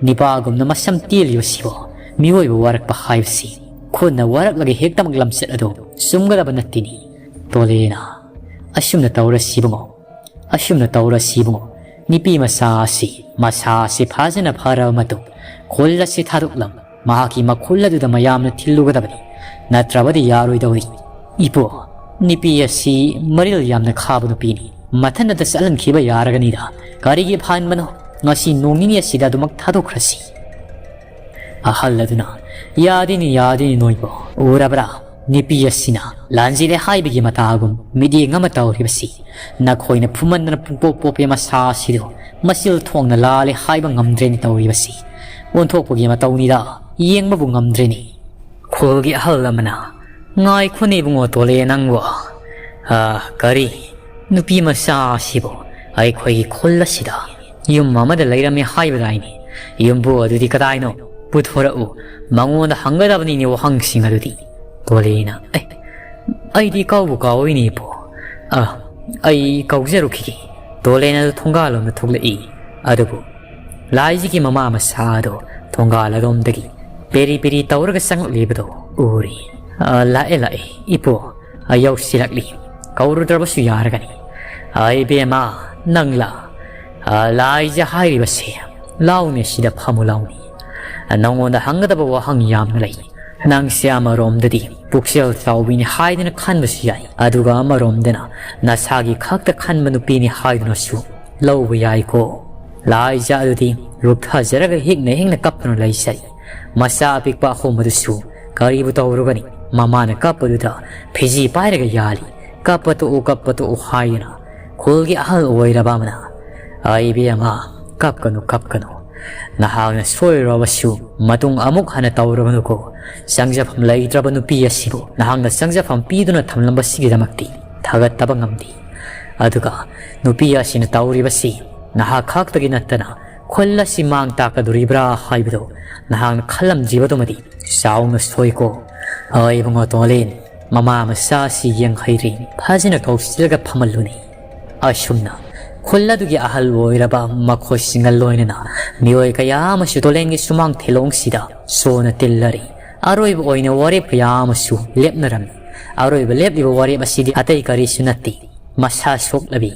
ꯅꯤꯄꯥꯒꯨꯝꯅ ꯃꯁꯝ ꯇꯦꯜꯂꯤꯕꯁꯤꯕꯨ ꯃꯤꯑꯣꯏꯕ ꯋꯥꯔꯛꯄ ꯍꯥꯏꯕꯁꯤ ꯈꯨꯠꯅ ꯋꯥꯔꯛꯂꯒ ꯍꯦꯛꯇꯃꯛ ꯂꯝꯆꯠ ꯑꯗꯨ ꯆꯨꯝꯒꯗꯕ ꯅꯠꯇꯦꯅꯦ"꯫ ꯇꯣꯂꯦꯅ, "ꯑꯁꯨꯝꯅ ꯇꯧꯔꯁꯤ ꯏꯕꯨꯡꯉꯣ, ꯑꯁꯨꯝꯅ ꯇꯧꯔꯁꯤ ꯏꯕꯨꯡꯉꯣ꯫ ꯅꯨꯄꯤ ꯃꯆꯥ ꯑꯁꯤ ꯃꯁꯥ ꯑꯁꯤ ꯐꯖꯅ ꯐꯔꯕ ꯃꯇꯨꯡ ꯈꯨꯜ ꯑꯁꯤ ꯊꯥꯗꯣꯛꯂꯝ ꯃꯍꯥꯛꯀꯤ ꯃꯈꯨꯜ ꯑꯗꯨꯗ ꯃꯌꯥꯝꯅ ꯊꯤꯜꯂꯨꯒꯗꯕꯅꯤ, ꯅꯠꯇ꯭ꯔꯕꯗꯤ ꯌꯥꯔꯣꯏꯗꯧꯔꯤ꯫ ꯏꯄꯨ, ꯅꯨꯄꯤ ꯑꯁꯤ ꯃꯔꯤꯜ ꯌꯥꯝꯅ ꯈꯥꯕ ꯅꯨꯄꯤꯅꯤ꯫ ꯃꯊꯟꯇ ꯆꯠꯍꯟꯈꯤꯕ ꯌꯥꯔꯒꯅꯤꯗ꯫ ꯀꯔꯤꯒꯤ ꯐꯍꯟꯕꯅꯣ? ꯉꯁꯤ ꯅꯣꯡ ꯅꯤꯅꯤ ꯑꯁꯤꯗ ꯑꯗꯨꯃꯛ ꯊꯥꯗꯣꯛꯈ꯭ꯔꯁꯤ꯫ ꯑꯍꯜ ꯑꯗꯨꯅ, "ꯌꯥꯗꯦꯅꯦ, ꯌꯥꯗꯦꯅꯦ ꯅꯣꯏꯕꯣ꯫ ꯎꯔꯕ꯭ꯔꯥ? ꯅꯨꯄꯤ ꯑꯁꯤꯅ ꯂꯥꯟꯖꯦꯜꯂꯦ ꯍꯥꯏꯕꯒꯤ ꯃꯇꯥꯒꯨꯝ ꯃꯤꯠꯌꯦꯡ ꯑꯃ ꯇꯧꯔꯤꯕꯁꯤ꯫ ꯅꯈꯣꯏꯅ ꯐꯨꯃꯟꯗꯅ ꯄꯨꯡꯄꯣꯞ ꯄꯣꯞꯄꯦ ꯃꯁꯥ ꯑꯁꯤꯗꯣ꯫ ꯃꯆꯤꯜ ꯊꯣꯡꯅ ꯂꯥꯜꯂꯦ ꯍꯥꯏꯕ ꯉꯝꯗ꯭ꯔꯦꯅꯦ ꯇꯧꯔꯤꯕꯁꯤ꯫ ꯑꯣꯟꯊꯣꯛꯄꯒꯤ ꯃꯇꯧꯅꯤꯗ, ꯌꯦꯡꯕꯕꯨ ꯉꯝꯗ꯭ꯔꯦꯅꯦ"꯫ ꯈꯨꯜꯒꯤ ꯑꯍꯜ ꯑꯃꯅ, "ꯉꯥꯏꯈꯣꯅꯦ ꯏꯕꯨꯡꯉꯣ ꯇꯣꯂꯦ ꯅꯪꯕꯣ꯫ ꯑ, ꯀꯔꯤ? ꯅꯨꯄꯤ ꯃꯆꯥ ꯑꯁꯤꯕꯨ ꯑꯩꯈꯣꯏꯒꯤ ꯈꯨꯜ ꯑꯁꯤꯗ ꯌꯨꯝ ꯑꯃꯗ ꯂꯩꯔꯝꯃꯤ ꯍꯥꯏꯕꯗꯥꯏꯅꯦ? ꯌꯨꯝꯕꯨ ꯑꯗꯨꯗꯤ ꯀꯗꯥꯏꯅꯣ? ꯄꯨꯊꯣꯔꯛꯎ꯫ ꯃꯉꯣꯟꯗ ꯍꯪꯒꯗꯕꯅꯤꯅꯦ ꯋꯥꯍꯪꯁꯤꯡ ꯑꯗꯨꯗꯤ"꯫ ꯇꯣꯂꯦꯅ, "ꯑꯦ, ꯑꯩꯗꯤ ꯀꯥꯎꯕꯨ ꯀꯥꯎꯏꯅꯦ ꯏꯄꯨ꯫ ꯑ, ꯑꯩ ꯀꯧꯖꯔꯨꯈꯤꯒꯦ"꯫ ꯇꯣꯂꯦꯅ ꯊꯣꯡꯒꯥꯜꯂꯣꯝꯗ ꯊꯣꯛꯂꯛꯏ꯫ ꯑꯗꯨꯕꯨ ꯂꯥꯏꯖꯒꯤ ꯃꯃꯥ ꯃꯆꯥ ꯑꯗꯣ ꯊꯣꯡꯒꯥꯜ ꯑꯗꯣꯝꯗꯒꯤ ꯄꯦꯔꯤ ꯄꯦꯔꯤ ꯇꯧꯔꯒ ꯆꯪꯂꯛꯂꯤꯕꯗꯣ ꯎꯔꯤ꯫ "ꯑ, ꯂꯥꯛꯑꯦ, ꯂꯥꯛꯑꯦ, ꯏꯄꯨ꯫ ꯑ, ꯌꯧꯁꯤꯜꯂꯛꯂꯤ꯫ ꯀꯧꯔꯨꯗ꯭ꯔꯕꯁꯨ ꯌꯥꯔꯒꯅꯤ꯫ ꯑ, ꯏꯕꯦꯝꯃ, ꯅꯪꯂꯥ? ꯑ, ꯂꯥꯏꯖ ꯍꯥꯏꯔꯤꯕꯁꯦ꯫ ꯂꯥꯎꯅꯦ, ꯁꯤꯗ ꯐꯝꯃꯨ ꯂꯥꯎꯅꯦ꯫ ꯑ, ꯅꯉꯣꯟꯗ ꯍꯪꯒꯗꯕ ꯋꯥꯍꯪ ꯌꯥꯝꯅ ꯂꯩ꯫ ꯅꯪꯁꯦ ꯑꯃꯔꯣꯝꯗꯗꯤ ꯄꯨꯛꯆꯦꯜ ꯆꯥꯎꯕꯤꯅꯤ ꯍꯥꯏꯗꯅ ꯈꯟꯕꯁꯨ ꯌꯥꯏ, ꯑꯗꯨꯒ ꯑꯃꯔꯣꯝꯗꯅ ꯅꯁꯥꯒꯤ ꯈꯛꯇ ꯈꯟꯕ ꯅꯨꯄꯤꯅꯤ ꯍꯥꯏꯗꯨꯅꯁꯨ ꯂꯧꯕ ꯌꯥꯏꯀꯣ꯫ ꯂꯥꯏꯖ ꯑꯗꯨꯗꯤ ꯔꯨꯛꯊꯖꯔꯒ ꯍꯤꯛꯅ ꯍꯤꯛꯅ ꯀꯞꯇꯨꯅ ꯂꯩꯖꯔꯤ꯫ ꯃꯆꯥ ꯑꯄꯤꯛꯄ ꯑꯍꯨꯝ ꯑꯗꯨꯁꯨ ꯀꯔꯤꯕꯨ ꯇꯧꯔꯨꯒꯅꯤ? ꯃꯃꯥꯅ ꯀꯞꯄꯗꯨꯗ ꯐꯤꯖꯤ ꯄꯥꯏꯔꯒ ꯌꯥꯜꯂꯤ꯫ "ꯀꯞꯄ ꯇꯣꯛꯎ, ꯀꯞꯄ ꯇꯣꯛꯎ" ꯍꯥꯏꯗꯨꯅ ꯈꯨꯜꯒꯤ ꯑꯍꯜ ꯑꯣꯏꯔꯕ ꯑꯃꯅ꯫ "ꯑ, ꯏꯕꯦꯝꯃ, ꯀꯞꯀꯅꯨ, ꯀꯞꯀꯅꯨ꯫ ꯅꯍꯥꯛꯅ ꯁꯣꯏꯔꯨꯔꯕꯁꯨ ꯃꯇꯨꯡ ꯑꯃꯨꯛ ꯍꯟꯅ ꯇꯧꯔꯨꯒꯅꯨꯀꯣ꯫ ꯆꯪꯖꯐꯝ ꯂꯩꯇ꯭ꯔꯕ ꯅꯨꯄꯤ ꯑꯁꯤꯕꯨ ꯅꯍꯥꯛꯅ ꯆꯪꯖꯐꯝ ꯄꯤꯗꯨꯅ ꯊꯝꯂꯝꯕꯁꯤꯒꯤꯗꯃꯛꯇꯤ ꯊꯥꯒꯠꯇꯕ ꯉꯝꯗꯦ꯫ ꯑꯗꯨꯒ ꯅꯨꯄꯤ ꯑꯁꯤꯅ ꯇꯧꯔꯤꯕꯁꯤ ꯅꯍꯥꯛ ꯈꯛꯇꯒꯤ ꯅꯠꯇꯅ ꯈꯨꯜ ꯑꯁꯤ ꯃꯥꯡ ꯇꯥꯛꯀꯗꯣꯔꯤꯕ꯭ꯔꯥ ꯍꯥꯏꯕꯗꯨ ꯅꯍꯥꯛꯅ ꯈꯜꯂꯝꯗ꯭ꯔꯤꯕꯗꯨꯃꯗꯤ ꯆꯥꯎꯅ ꯁꯣꯏꯀꯣ꯫ ꯑ, ꯏꯕꯨꯡꯉꯣ ꯇꯣꯂꯦꯟ, ꯃꯃꯥ ꯃꯆꯥ ꯑꯁꯤ ꯌꯦꯡꯍꯩꯔꯦ, ꯐꯖꯅ ꯀꯧꯁꯤꯜꯂꯒ ꯐꯝꯍꯜꯂꯨꯅꯦ"꯫ ꯑꯁꯨꯝꯅ ꯈꯨꯜ ꯑꯗꯨꯒꯤ ꯑꯍꯜ ꯑꯣꯏꯔꯕ ꯃꯈꯣꯏꯁꯤꯡꯒ ꯂꯣꯏꯅꯅ ꯃꯤꯑꯣꯏ ꯀꯌꯥ ꯑꯃꯁꯨ ꯇꯣꯂꯦꯟꯒꯤ ꯁꯨꯃꯥꯡ ꯊꯤꯂꯣꯡꯁꯤꯗ ꯁꯣꯅ ꯇꯤꯜꯂꯔꯤ꯫ ꯑꯔꯣꯏꯕ ꯑꯣꯏꯅ ꯋꯥꯔꯦꯞ ꯀꯌꯥ ꯑꯃꯁꯨ ꯂꯦꯞꯅꯔꯝꯃꯤ꯫ ꯑꯔꯣꯏꯕ ꯂꯦꯞꯂꯤꯕ ꯋꯥꯔꯦꯞ ꯑꯁꯤꯗꯤ ꯑꯇꯩ ꯀꯔꯤꯁꯨ ꯅꯠꯇꯦ꯫ ꯃꯁꯥ ꯁꯣꯛꯂꯕꯤ,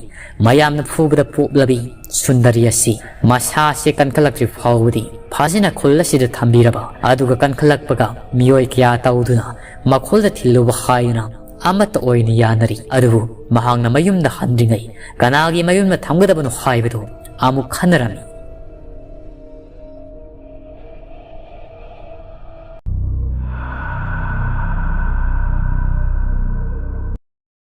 ꯃꯌꯥꯝꯅ ꯐꯨꯕꯗ ꯄꯣꯞꯂꯕꯤ ꯁꯨꯟꯗꯔꯤ ꯑꯁꯤ ꯃꯁꯥꯁꯦ ꯀꯟꯈꯠꯂꯛꯇ꯭ꯔꯤ ꯐꯥꯎꯕꯗꯤ ꯐꯥꯖꯤꯅ ꯈꯨꯜ ꯑꯁꯤꯗ ꯊꯝꯕꯤꯔꯕ ꯑꯗꯨꯒ ꯀꯟꯈꯠꯂꯛꯄꯒ ꯃꯤꯑꯣꯏ ꯀꯌꯥ ꯇꯧꯗꯨꯅ ꯃꯈꯣꯜꯗ ꯊꯤꯜꯂꯨꯕ ꯍꯥꯏꯗꯨꯅ ꯑꯃꯠꯇ ꯑꯣꯏꯅ ꯌꯥꯅꯔꯤ꯫ ꯑꯗꯨꯕꯨ ꯃꯍꯥꯛꯅ ꯃꯌꯨꯝꯗ ꯍꯟꯗ꯭ꯔꯤꯉꯩ ꯀꯅꯥꯒꯤ ꯃꯌꯨꯝꯗ ꯊꯝꯒꯗꯕꯅꯣ ꯍꯥꯏꯕꯗꯨ ꯑꯃꯨꯛ ꯈꯟꯅꯔꯝꯃꯤ꯫